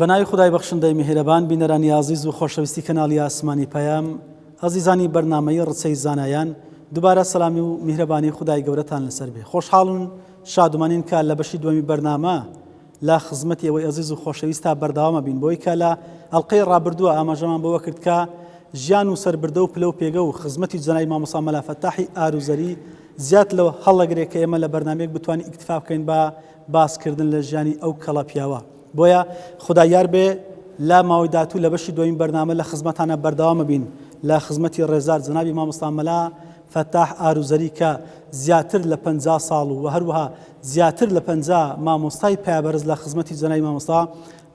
بەناوی خودای بەخشندەی میهرەبان بینەرانی ئازیز و خۆشەویستی کەناڵی ئاسمانی پەیام ئەزیزانی بەرنامەی ڕچەی زانایان دووبارە سەلامی و میهرەبانی خودای گەورەتان لەسەر بێ خۆشحاڵن شادومانین کە لە بەشی دووەمی بەرنامە لە خزمەتی ئەوەی ئەزیز و خۆشەویستا بەردەوامە بین بۆی کە لە ئەڵلقەی ڕابردووە ئاماژەمان بەوە کرد کە ژیان و سەربردە و پلە و پێگە و خزمەتی جەنابی مامۆستا مەلا فەتاحی ئاروزەری زیاد لەوە هەڵەگرێ کە ئێمە لە بەرنامەیەک بتوانین ئیکتفا بکەین بە باسکردن لە ژیانی ئەو کەڵە پیاوە. بۆیە خودا یار بێ لە ماوەی داهاتوو لە بەشی دووەمی بەرنامە لە خزمەتانە بەردەوامە بین لە خزمەتی ڕێزدار جەنابی مامۆستا مەلا فەتاح ئاروزەری کە زیاتر لە 50 ساڵ و هەروەها زیاتر لە 50 مامۆستای پایەبەرز لە خزمەتی جەنابی مامۆستا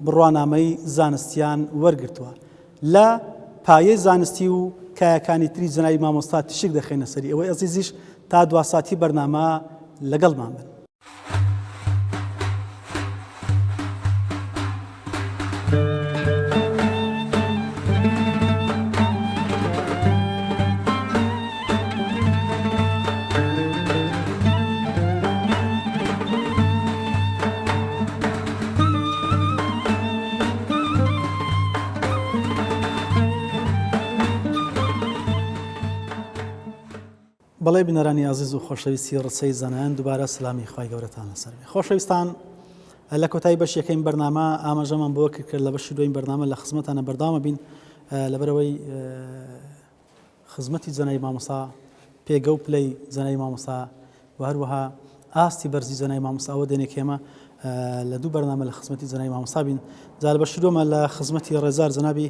بڕوانامەی زانستیان وەرگرتووە. لە پایەی زانستی و کایەکانی تری جەنابی مامۆستا تیشک دەخەینە سەری ئەوەی ئەزیزیش تا دواساتی بەرنامە لەگەڵمان بن. بەڵێ بینەرانی ئازیز و خۆشەویستی ڕچەی زانایان دووبارە سلامی خوای گەورەتان لەسەر بێ خۆشەویستان لە کۆتایی بەش یەکەین بەرنامە ئاماژەمان بۆ کرد کرد لە بەشی دویم بەرنامە لە خزمەتانە بەردەوامە بین لەبەرەوەی خزمەتی جەنابی مامۆستا، پێگە و پلەی جەنابی مامۆستا و هەروەها ئاستی بەرزی جەنابی مامۆستا ئەوە دێنێ کە ئێمە لە دوو بەرنامە لە خزمەتی جەنابی مامۆستا بین. جا لە بەشی دووەمە لە خزمەتی ڕێزدار جەنابی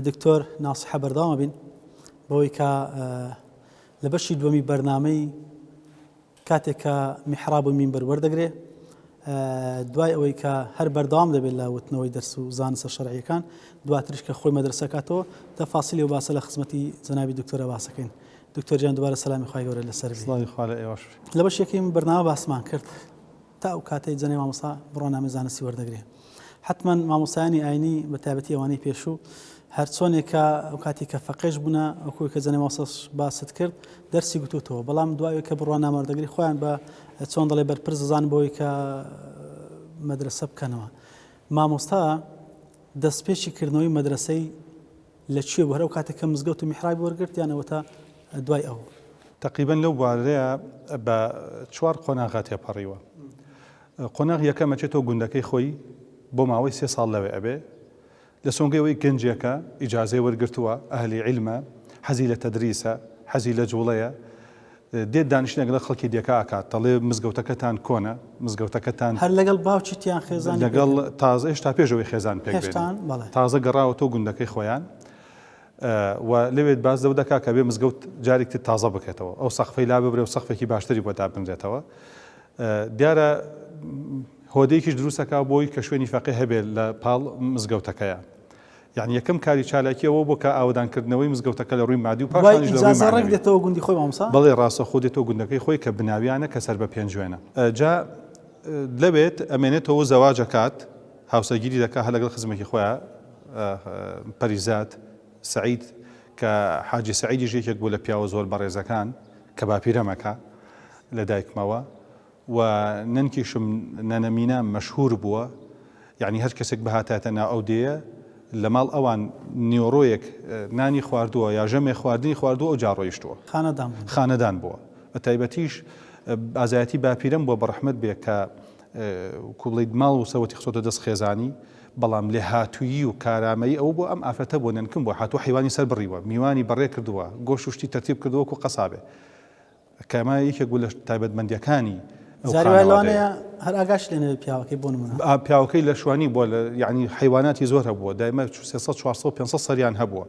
دکتۆر ناسیحە بەردەوامە بین بەوەی کە لە بەشی دووەمی بەرنامەی کاتێک کە میحراب و مینبەر وەردەگرێ دوای ئەوەی کە هەر بەردەوام دەبێت لە وتنەوەی دەرس و زانستە شەرعیەکان دواتریش کە خۆی مەدرسە کاتەوە تەفاسیلی و باسە لە خزمەتی جەنابی دکتۆرە باسەکەین دکتۆر گیان دووبارە سەلامی خوای گەورە لەسەر بێ. سڵاوی خوا لە ئێوەش. لە بەشێکی بەرنامە باسمان کرد تا ئەو کاتەی جەنابی مامۆستا بڕوانامەی زانستی وەردەگرێ حتمما مامۆستایانی ئاینی بە تایبەتی ئەوانەی پێشوو هەرچۆنێک کە ئەو کاتی کە فەقێش بوونە ئەوکوی کە جەنابی مامۆستاش باست کرد دەرسی گوتوتەوە بەڵام دوای کە بڕوانامە وەردەگری خۆیان بە چۆن دەڵێ بەرپرس دەزانن بۆی کە مەدرسە بکەنەوە مامۆستا دەستپێکی کردنەوەی مەدرسەی لە کوێ بوو هەر ئەو کاتێک کە مزگەوت و میحرابی وەرگرت یان ئەوەتا دوای ئەو؟ تەقریبەن لەو بوارەیە بە چوار قۆناغا تێپەڕیوە. قۆناغی یەکەم ئەچێتەوە گوندەکەی خۆی بۆ ماوەی سێ ساڵ لەوێ ئەبێ. لە سۆنگەی ئەوەی گەنجێکە ئیجازەی وەرگرتووە، ئەهلی عیلمە، حەزی لە تەدریسە، حەزی لە جوڵەیە، دێت دانیشتنێک لەگەڵ خەڵکی دێکە ئەکات دەڵێ مزگەوتەکەتان کۆنە، مزگەوتەکەتان. هەر لەگەڵ باوکیت یان خێزانی پێک لەگەڵ تازە هێشتا پێش ئەوەی خێزان پێک بێنێ. هێشتان بەڵێ. تازە گەڕاوەتەوە گوندەکەی خۆیان و لەوێ باس لەوە دەکات کە بێ مزگەوت جارێکی تر تازە بکرێتەوە، ئەو سەقفەی لا ببرێ و سەقفێکی باشتری بۆ دابنرێتەوە. دیارە هۆدەیەکیش دروست ئەکا بۆی کە شوێنی فەقێ هەبێ لە پاڵ مزگەوتەکەیا. یانی یەکەم کاری چالاکی ئەوە بوو کە ئاوەدانکردنەوەی مزگەوتەکە لە ڕووی مادی و دوای پاشانیش لە ڕووی ئیجازە ڕێک مەعنەوی. دێتەوە گوندی خۆی مامۆستا؟ بەڵێ ڕاستەوخۆ دێتەوە گوندەکەی خۆی کە بناویانە کە سەر بە پێنجوێنە. جا لەوێت ئەمێنێتەوە و زەواج ئەکات، هاوسەرگیری دەکا هەر لەگەڵ خزمێکی خۆیا پەریزاد سەعید کە حاجی سەعیدیش یەکێک بوو لە پیاوە زۆر بەڕێزەکان کە باپیرەمەکە لە دایکمەوە. و نەنکیشم نەنە مینا مەشهور بووە یەعنی هەر کەسێک بهاتایەتە ناو ئەو دێیە لە ماڵ ئەوان نیۆڕۆیەک نانی خواردووە یا ژەمێ خواردنی خواردووە ئەوجا ڕۆیشتووە. خانەدان بوون. خانەدان بووە. بە تایبەتیش ئازایەتی باپیرەم بووە بە ڕەحمەت بێ کە کو بڵێیت ماڵ و سەروەتی خستۆتە دەست خێزانی بەڵام لێهاتوویی و کارامەیی ئەوە بووە ئەم ئافرەتە بووە نەنکم بووە هاتووە حەیوانی سەر بڕیوە میوانی بەڕێ کردووە گۆشت و شتی تەرتیب کردووە وەکوو قەسابێ کە ئەمە یەکێک بوو لە تایبەتمەندییەکانی ئەو جاری وایە خانەوادەیە. لەوانەیە هەر ئاگاشی لێ نەبێت پیاوەکەی بۆ نموونە. ئا پیاوەکەی لە شوانی بووە لە یەعنی حەیواناتی زۆر هەبووە دایمە 300 400 500 سەریان هەبووە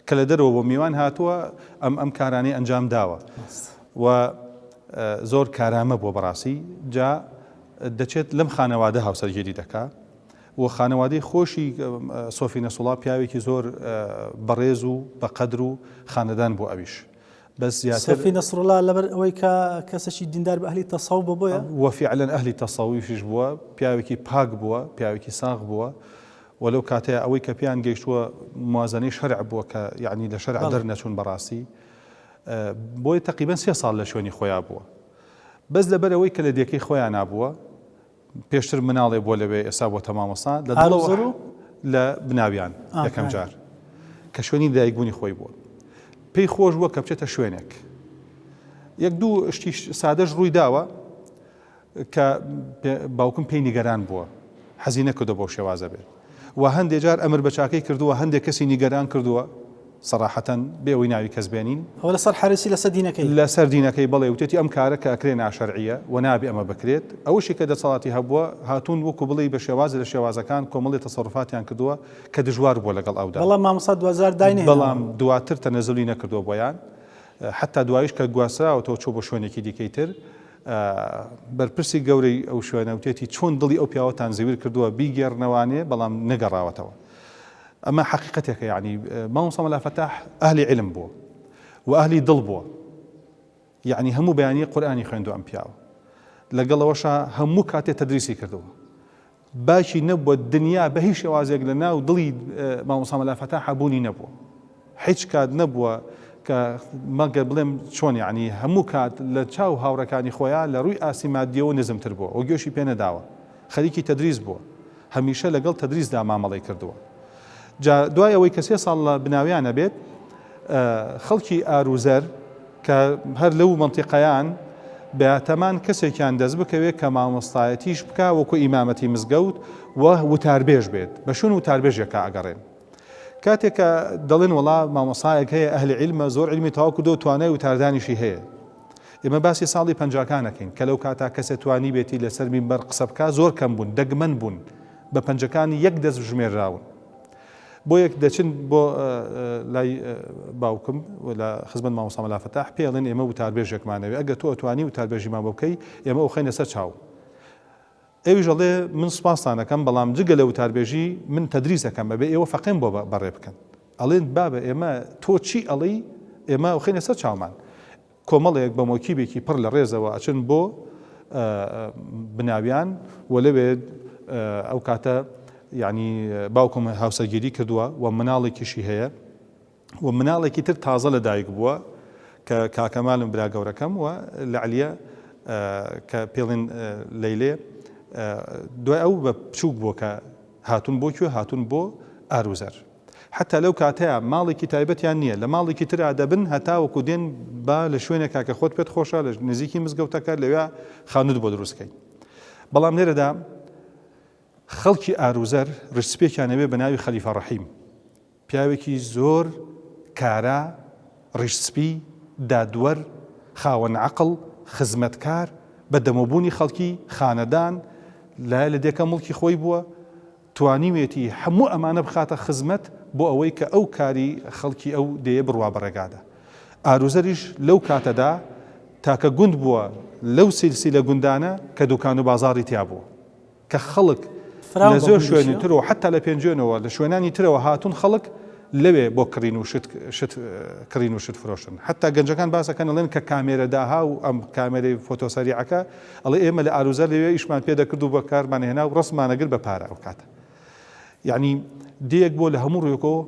کە لە دەرەوە بۆ میوان هاتووە ئەم ئەم کارانەی ئەنجام داوە و زۆر کارامە بووە بەڕاستی جا دەچێت لەم خانەوادە هاوسەرگیری دەکا و خانەوادەی خۆشی سۆفی نەسوڵا پیاوێکی زۆر بەڕێز و بەقەدر و خانەدان بوو ئەویش بەس زیاتر. سۆفی نەسروڵا لەبەر ئەوەی کە کەسێکی دیندار بە ئەهلی تەسەوف بووە بۆیە؟ وە فیعلەن ئەهلی تەسەوفیش بووە، پیاوێکی پاک بووە، پیاوێکی ساغ بووە و لەو کاتەیا ئەوەی کە پێیان گەیشتووە موازەنەی شەرع بووە کە یەعنی لە شەرع بەڵێ. دەرنەچوون بەڕاستی بۆیە تەقریبەن سێ ساڵ لە شوێنی خۆیا بووە بەس لەبەر ئەوەی کە لە دێکەی خۆیانا بووە پێشتر مناڵێ بووە لەوێ ئێستا بۆتە مامۆستا لە دڵەوە هاروزەر و؟ لە بناویان یەکەم جار کە شوێنی دایکبوونی خۆی بووە پێی خۆش بووە کە بچێتە شوێنێک یەک دوو شتی سادەش ڕووی داوە کە باوکم پێی نیگەران بووە حەزی نەکردووە بەو شێوازە بێت و هەندێ جار ئەمر بە چاکەی کردووە هەندێک کەسی نیگەران کردووە سەراحەتەن بێ ئەوەی ناوی کەس بێنین. ئەوە لەسەر حەریسی لەسەر دینەکەی. لەسەر دینەکەی بەڵێ وتێتی ئەم کارە کە ئەکرێ ناشەرعیە و نابێ ئەمە بکرێت ئەوەشی کە دەسەڵاتی هەبووە هاتوون وەکو بڵێی بە شێوازێ لە شێوازەکان کۆمەڵێ تەسەروفاتیان کردووە کە دژوار بووە لەگەڵ ئەودا. بەڵام مامۆستا دواجار داینەهێناوە. بەڵام دواتر تەنەزولی نەکردووە بۆیان حەتا دواییش کە گواستراوەتەوە چووە بۆ شوێنێکی دیکەی تر بەرپرسی گەورەی ئەو شوێنە وتێتی چۆن دڵی ئەو پیاوەتان زەویر کردووە بیگێڕنەوانێ بەڵام نەگەڕاوەتەوە ئەمە حەقیقەتێکە یعنی مامۆستا مەلا فەتاح ئەهلی علم بووە و ئەهلی دڵ بووە یعنی هەموو بەیانی قورئانی خوێندووە ئەم پیاوە لەگەڵەوەشا هەموو کاتێ تەدریسی کردووە باکی نەبووە دنیا بە هیچ شێوازێک لە ناو دڵی مامۆستا مەلا فەتاحا بوونی نەبووە هیچ کات نەبووە کە مەگەر بڵێم چۆن یعنی هەموو کات لە چاو هاوڕەکانی خۆیان لە ڕووی ئاستی مادیەوە نزمتر بووە و گوێشی پێ نەداوە خەریکی تەدریس بووە هەمیشە لەگەڵ تەدریسدا مامەڵەی کردووە جا دوای ئەوەی کە سێ ساڵ لە بناویانە بێت خەڵکی ئاروزەر کە هەر لەو مەنتیقەیان بەتەمان کەسێکیان دەست بکەوێت کە مامۆستایەتیش بکا وەکو ئیمامەتی مزگەوت و وتاربێژ بێت بە شوێن وتاربێژێکا ئەگەڕێن کاتێک کە دەڵێن وەڵا مامۆسایەک هەیە ئەهلی عیلمە زۆر عیلمی تەواو کردو توانای وتاردانیشی هەیە ئێمە باسی ساڵی پەنجاکان ئەکەین کە لەو کاتا کەسێ توانیبێتی لەسەر مینبەر قسە بکا زۆر کەم بوون دەگمەن بوون بە پەنجەکانی یەک دەست ژمێرراون بۆ یەک دەچن بۆ لای باوکم لە خزمەت مامۆستا مەلا فەتاح پێ ئەڵێن ئێمە وتاربێژێکمانەوێ ئەگەر تۆ ئەتوانی وتاربێژیمان بۆ بکەی ئێمە ئەوخەینە سەر چاو ئەویش ئەڵێ من سوپاستان ئەکەم بەڵام جگە لە وتاربێژی من تەدریس ئەکەم ئەبێ ئێوە فەقێم بۆ بەڕێ بکەن ئەڵێن بابە ئێمە تۆ چی ئەڵێی ئێمە ئەوخەینە سەر چاومان کۆمەڵێک بە مۆکیبێکی پڕ لە ڕێزەوە ئەچن بۆ بناویان و لەوێ ئەو کاتە یعنی باوکم هاوسەرگیری کردووە و مناڵێکیشی هەیە و مناڵێکی تر تازە لە دایک بووە کە کاکەمالم برا گەورەکەم و لە علیە کە پێڵێن لەیلێ دوای ئەو بە بچووک بووە کە هاتوون بۆ کوێ هاتوون بۆ ئاروزەر حەتا لەو کاتەیا ماڵێکی تایبەتیان نییە، لە ماڵێکی ترا دەبن هەتاوەکو دێن با لە شوێنێکا کە خۆت پێت خۆشە لە نزیکی مزگەوتەکە لەوێ خانوت بۆ دروست کەین. بەڵام لێرەدا خەڵکی ئاروزەر ڕیشسپیەکیان ئەوێ بە ناوی خەلیفە ڕەحیم، پیاوێکی زۆر کارا، ڕیشسپی، دادوەر، خاوەن عەقڵ، خزمەتکار، بە دەمەوبوونی خەڵکی، خانەدان، لایە لە دێکە موڵکی خۆی بووە، توانیوێتی هەموو ئەمانە بخاتە خزمەت بۆ ئەوەی کە ئەو کاری خەڵکی ئەو دێیە بڕوا بە ڕێگادا. ئاروزەریش لەو کاتەدا تاکە گوند بووە لەو سیلسیلە گوندانە کە دوکان و بازاڕی تیا بووە کە خەڵک لە زۆر شوێنی ترەوە حەتا لە پێنجوێنەوە لە شوێنانی ترەوە هاتوون خەڵک لەوێ بۆ کڕین و شت شت کڕین و شت فرۆشتن حەتا گەنجەکان باس ئەکەن ئەڵێن کە کامێرە داها و ئەم کامێرەی فۆتۆ سەریعەکە ئەڵێ ئێمە لە ئاروزەر لەوێ ئیشمان پێ دەکرد و بەکارمان هێنا و ڕەسمان ئەگرت بە پارە ئەو کاتە یعنی دێیەک بووە لە هەموو ڕوویەکەوە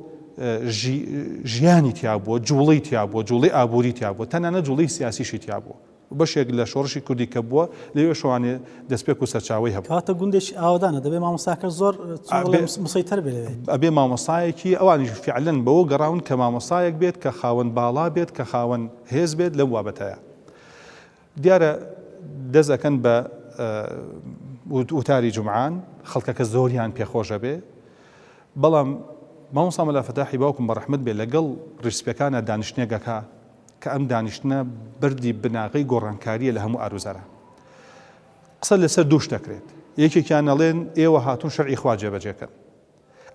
ژیانی تیا بووە جوڵەی تیا بووە جوڵەی ئابووری تیا بووە تەنانەت جوڵەی سیاسیشی تیا بووە بەشێک لە شۆڕشی کوردی کە بووە لەوێ شوانێ دەستپێک و سەرچاوەی هەبوو. کەواتە گوندێکی ئاوەدانە دەبێ مامۆستاکە زۆر مسەیتەر بێ لەوێ. ئەبێ مامۆستایەکی ئەوانیش فیعلەن بەوە گەڕاون کە مامۆستایەک بێت کە خاوەن باڵا بێت کە خاوەن هێز بێت لەو بابەتەیە. دیارە دەست ئەکەن بە وتاری جومعان خەڵکەکە زۆریان پێخۆش ئەبێ بەڵام مامۆستا مەلا فەتاحی باوکم بە ڕەحمەت بێ لەگەڵ ڕیشسپیەکانا دانیشتنێک ئەکا کە ئەم دانیشتنە بەردی بناغەی گۆڕانکارییە لە هەموو ئاروزەرا. قسە لەسەر دوو شت دەکرێت، یەکێکیان ئەڵێن ئێوە هاتوون شەرعی خوا جێبەجێ کەن،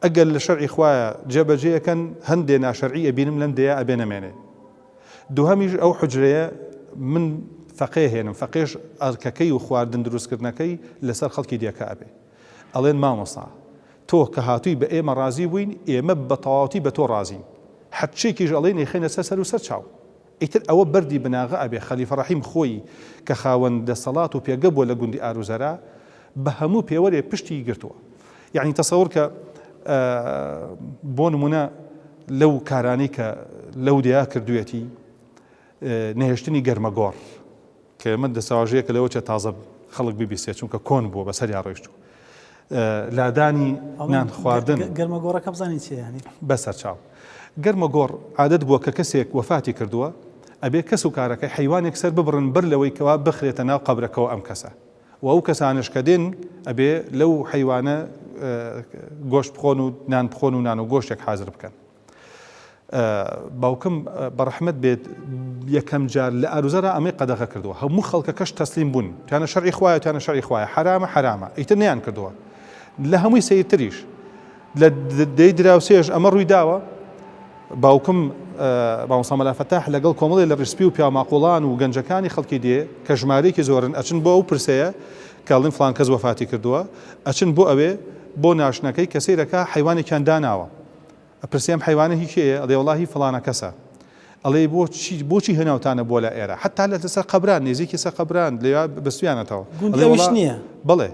ئەگەر لە شەرعی خوایە جێبەجێ ئەکەن هەندێ ناشەرعی ئەبینم لەم دێیە ئەبێ نەمێنێ. دووهەمیش ئەو حوجرەیە من فەقێ هێنم، فەقێش ئەرکەکەی و خواردن دروستکردنەکەی لەسەر خەڵکی دێکە ئەبێ. ئەڵێن مامۆستا تۆ کە هاتووی بە ئێمە ڕازی بووین، ئێمە بە تەواوەتی بە تۆ ڕازین. هەرچیەکیش ئەڵێی ئەیخەینە سەر سەر و سەر چاو. ئیتر ئەوە بەردی بناغە ئەبێ خەلیفە ڕەحیم خۆی کە خاوەن دەسەڵات و پێگە بووە لە گوندی ئاروزەرا بە هەموو پێوەرێ پشتی گرتووە. یەعنی تەسەور کە بۆ نموونە لەو کارانەی کە لەو دێیا کردوویەتی نەهێشتنی گەرمەگۆڕ کە ئەمە دەستەواژەیەکە لەوە چێ تازە خەڵک ببیستێ چونکە کۆن بووە بەسەریا ڕۆیشتووە. لادانی نان خواردن. گەرمە گۆڕەکە بزانین چیە یانی؟ بەسەرچاو. گەرمە گۆڕ عادەت بووە کە کەسێک وەفاتی کردووە ئەبێ کەس و کارەکەی حەیوانێک سەر ببڕن بەر لەوەی کەوا بخرێتە ناو قەبرەکەوە ئەم کەسە و ئەو کەسانەش کە دێن ئەبێ لەو حەیوانە گۆشت بخۆن و نان بخۆن و نان و گۆشتێک حازر بکەن. باوکم بەڕەحمەت بێت یەکەم جار لە ئاروزەرا ئەمەی قەدەغە کردووە هەموو خەڵکەکەش تەسلیم بوون تیانە شەرعی خوایە تیانە شەرعی خوایە حەرامە حەرامە ئیتر نەیان کردووە لە هەمووی سەیرتریش لە دەی دراوسێش ئەمە ڕووی داوە باوکم مامۆستا مەلا فەتاح لەگەڵ کۆمەڵێ لە ڕیسپی و پیاوماقوڵان و گەنجەکانی خەڵکی دێ کە ژمارەیەکی زۆرن ئەچن بۆ ئەو پرسەیە کە ئەڵێن فڵان کەس وەفاتی کردووە ئەچن بۆ ئەوێ بۆ ناشتنەکەی کە سەیرەکە حەیوانێکیان داناوە ئەپرسێ ئەم حەیوانە هی کێیە؟ ئەڵێ وەڵا هی فڵانە کەسە. ئەڵێ بۆ چی بۆچی هێناوتانە بۆ لە ئێرە؟ حەتا لە سەر قەبران نێزیکی سەر قەبران لەوێ بەستویانەتەوە. گوندی ئەویش نییە؟ بەڵێ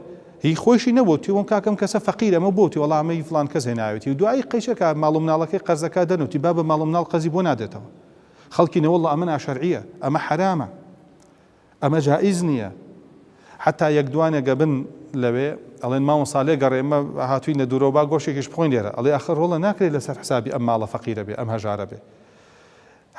هی خۆیشی نەبوو. وتی وەم کاکە ئەم کەسە فەقیرە ئەمە بۆ؟ وتی وەڵا ئەمە هی فڵان کەس هێناوێتی. و دوایی قەیچەکە ماڵ و مناڵەکەی قەرزەکە دەن. وتی بابە ماڵ و مناڵ قەرزی بۆ نادێتەوە. خەڵکی نەوەڵڵا ئەمە ناشەرعییە. ئەمە حەرامە. ئەمە جائیز نیە حەتا یەک دوانێک ئەبن لەوێ ئەڵێن مامۆستا لێ گەڕێ ئێمە هاتوین لە دوورەوە با گۆشێکیش بخۆین لێرە ئەڵێ ئاخر ڕۆڵە ناکرێت لەسەر حسابی ئەم ماڵە فەقیرە بێ ئەم هەژارە بێ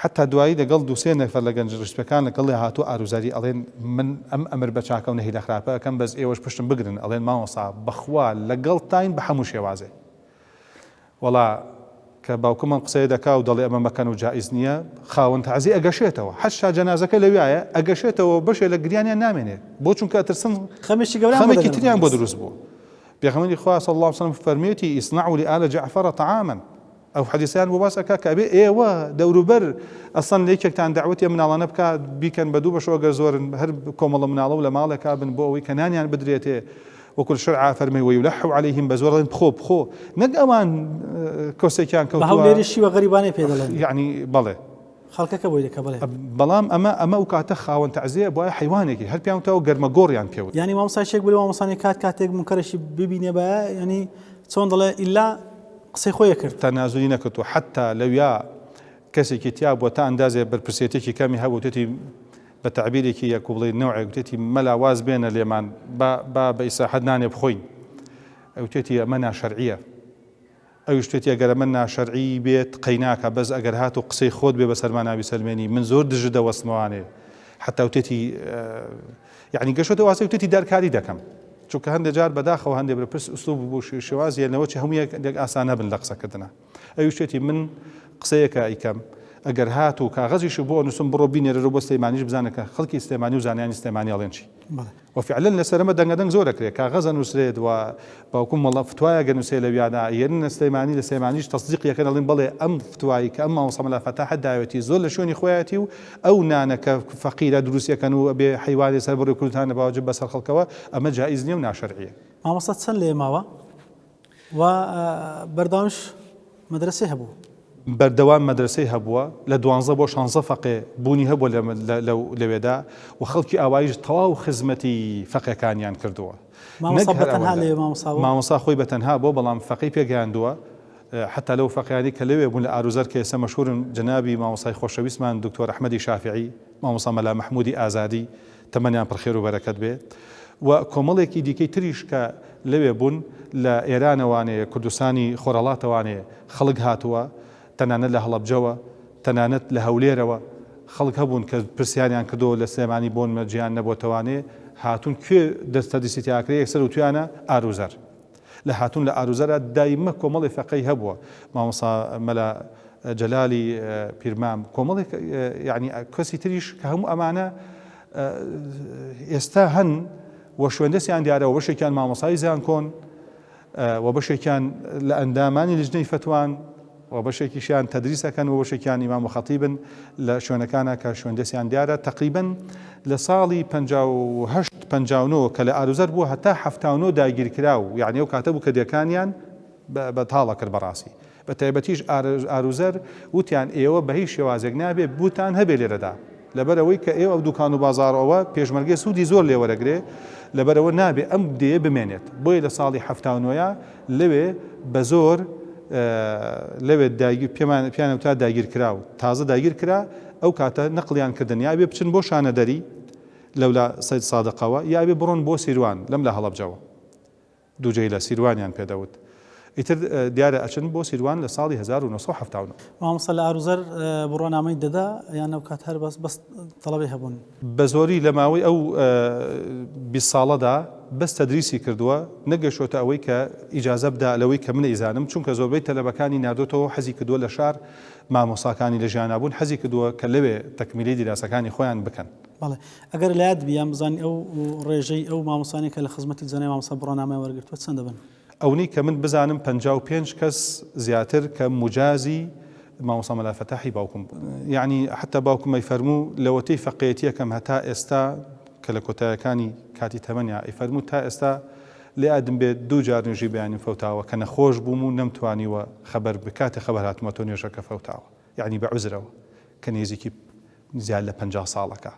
حەتا دوایی لەگەڵ دووسێ نەفەر لە گەنج ڕیشپەکان لەگەڵ لێ هاتوو ئاروزاری ئەڵێن من ئەم ئەمر بە چاکە و نەهی لە خراپە ئەکەم بەس ئێوەش پشتم بگرن ئەڵێن مامۆستا بەخوا لەگەڵتاین بە هەموو شێوازێ وەڵا کە باوکم ئەم قسەیە دەکا و دەڵێ ئەمە مەکەن و جائیز نییە، خاوەن تەعزیە ئەگەشێتەوە، حەشا جەنازەکە لەویایە، ئەگەشێتەوە بەشێ لە گریانیان نامێنێ، بۆ چونکە ئەترسن خەمێکی گەورەیان بۆ خەمێکی تریان بۆ دەگەن. دروست بووە. پێغەمبەری خوا صلی اللە علیە وسلم فەرموویەتی، اصنعوا لآل جعفر طعاما، ئەو حەدیسەیان بۆ باس ئەکا کە ئەبێ ئێوە دەوروبەر ئەسڵەن لە یەکێکتان دەعوەتی ئەم مناڵانە بکا بیکەن بە دوو بەشەوە گەر زۆرن هەر کۆمەڵە مناڵە و لە ماڵێکا بن بۆ ئەوەی کە نانیان بدرێتێ وەکو شەرع فەرمی ویلح علیهم بە زۆر دەڵێن بخۆ بخۆ نەک ئەوان کۆسێکیان بە کەوتووە هەولێری شیوە غەریبانەی پێ دەڵێن یعنی بەڵێ خەڵکەکە بۆی دەکە بڵێ بەڵام ئەمە ئەمە ئەو کاتە خاوەن تەعزیە بۆیە حیوانێکی هەر پیان تاوە گەرمە گۆڕیان پێوت یعنی مامۆستا شێک بڵێ مامۆستانی کات کاتێک منکەرەشی ببینێ بە یعنی چۆن دەڵێ ئیلا قسەی خۆی کرد تەنازولی نەکردو حتا لەویا کەسێکی تیا بووە تا ئەندازێ بەرپرسێتێکی کەمی هەبوو تێتی بە تەعبیرێکی یەک و بڵێی نەوعێک وتێتی مەلا واز بێنە لێمان با با بە ئیسراحەت نانێ بخۆین وتێتی ئەمە ناشەرعیە ئەویش وتێتی ئەگەر ئەمە ناشەرعی بێت قەیناکە بەس ئەگەر هاتوو قسەی خۆت بێ بەسەرما نابیسەلمێنی من زۆر دژت دەوەستمەوانێ حتا وتێتی یعنی گەشتە واسە وتێتی دارکاری دەکەم چونکە هەندێک جار بەداخەوە هەندێک بەرپرس ئوسلوب بۆ شێوازیە لەوە چی هەموو یەک ئاسان نەبن لە قسەکردنە ئەویش وتێتی من قسەیەکە ئەیکەم ئەگەر هاتوو کاغەزیشت بۆ ئەنووسم بڕۆ بینێرەرەوە بۆ سلێمانیش بزانە کە خەڵکی سلێمانی و زانایانی سلێمانی ئەڵێن چی و فعلا لەسەر ئەمە دەنگەدەنگ زۆر ئەکرێ کاغەز ئەنووسرێت و باوکم وەڵا فتوایەک ئەنووسێ لەویانا ئەیەننە سلێمانی لە سلێمانیش تەسدیقی ئەکەن ئەڵێن بەڵێ ئەم فتوایی کە ئەم مامۆستا مەلا فەتاحە داوێتی زۆر لە شوێنی خۆیەتی و ئەو نانە کە فەقیرە دروستی ئەکەن و ئەبێ حەیوانێ سەر بڕی کوردستان بە واجب بەسەر خەڵکەوە ئەمە جائیز نییە و ناشەرعیە. مامۆستا چەند لێ ماوە؟ و بەردەوامیش مەدرەسەی هەبوو. بەردەوام مەدرەسەی هەبووە، لە دوانزە بۆ شانزە فەقێ بوونی هەبووە لەوێدا و خەڵکی ئاواییش تەواو خزمەتی فەقێکانیان کردووە. مامۆستا بە تەنها لەوێ مامۆستا بوو؟ مامۆستا خۆی بە تەنها بووە، بەڵام فەقێی پێگەیاندووە، حەتا لەو فەقێیانەی کە لەوێ بوون لە ئاروزەر کە ئێستا مەشهوورن جەنابی مامۆستای خۆشەویستمان دکتۆر ئەحمەدی شافیعی، مامۆستا مەلا مەحموودی ئازادی، تەمەنیان پڕ خێر و بەرەکەت بێ و کۆمەڵێکی دیکەی تریش کە لەوێ بوون لە ئێرانەوانێ کوردستانی خۆرهەڵاتەوانێ خەڵک هاتووە تەنانەت لە هەڵەبجەوە تەنانەت لە هەولێرەوە خەڵک هەبوون کە پرسیاریان کردەوە لە سلێمانی بۆن مەجیان نەبۆتەوانێ هاتوون کوێ دەست تەدریسی تیاکرێ یەکسەر وتویانە ئاروزەر لە هاتوون لە ئاروزەرا دایمە کۆمەڵی فەقێی هەبووە مامۆستا مەلا جەلالی پیرمام کۆمەڵێک یعنی کەسی تریش کە هەموو ئەمانە ئێستا هەن و شوێندەستیان دیارە و بەشێکیان مامۆسای زانکۆن و بەشێکیان لە ئەندامانی لجنەی فەتوان و بەشێکیشیان تەدریس ئەکەن و بەشێکیان ئیمام و خەتیبن لە شوێنەکانە کە شوێندەستیان دیارە تەقریبەن لە ساڵی 58 59 کە لە ئاروزەر بووە هەتا 79 داگیرکرا و یعنی ئەو کاتە بوو کە دێکانیان بەتاڵە کرد بەڕاستی بە تایبەتیش ئاروزەر وتیان ئێوە بە هیچ شێوازێک نابێ بوتان هەبێ لێرەدا لەبەر ئەوەی کە ئێوە ئەو دوکان و بازاڕ ئەوە پێشمەرگەی سوودی زۆر لێ وەرەگرێ لەبەرئەوە نابێ ئەم دێیە بمێنێت بۆیە لە ساڵی 79 یا لەوێ بە زۆر لەوێ داگیر پێمان پیانە وتا داگیر کراو تازە داگیر کرا ئەو کاتە نەقلیان کردن یا بێ بچن بۆ شانەدەری لەولا سەید سادقەوە یا بێ بڕۆن بۆ سیروان لەم لە هەڵەبجەوە. دوجەیلە، سیروانیان پێ دەوت. ئیتر دیارە ئەچن بۆ سیروان لە ساڵی 1979. مامۆستا لە ئاروزەر بڕوانامەی دەدا یان ئەو کات هەر بەس بەس تەڵەبەی هەبوون؟ بە زۆری لە ماوەی ئەو 20 ساڵەدا بەس تەدریسی کردووە، نەگەشتۆتە ئەوەی کە ئیجازە بدا لەوەی کە من ئەیزانم، چونکە زۆربەی تەلەبەکانی ناردۆتەوە حەزی کردووە لە شار مامۆستاکانی لە ژیانا بوون حەزی کردووە کە لەوێ تەکمیلەی دیراسەکانی خۆیان بکەن. بەڵێ ئەگەر لایەت بی یان بزانی ئەو ڕێژەی ئەو مامۆستانەی کە لە خزمەتی جەنابی مامۆستا بڕوانامەیان وەرگرتووە چەند دەبن؟ ئەونەی کە من بزانم 55 کەس زیاتر کە موجازی مامۆستا مەلا فەتاحی باوکم بوون. یەعنی حەتا باوکم ئەیفەرموو لەوەتەی فەقێیەتیەکەم هەتا ئێستا کە لە کۆتایەکانی کاتی تەمەنیا ئەیفەرموو تا ئێستا لەیادم بێت دوو جار نوێژی بەیانیم فەوتاوە کە نەخۆش بووم و نەمتوانیوە خەبەر کاتێ خەبەر هاتمەتەوە نوێژەکە فەوتاوە یەعنی بە عوزرەوە کە نێزیکی زیاد لە 50 ساڵەکە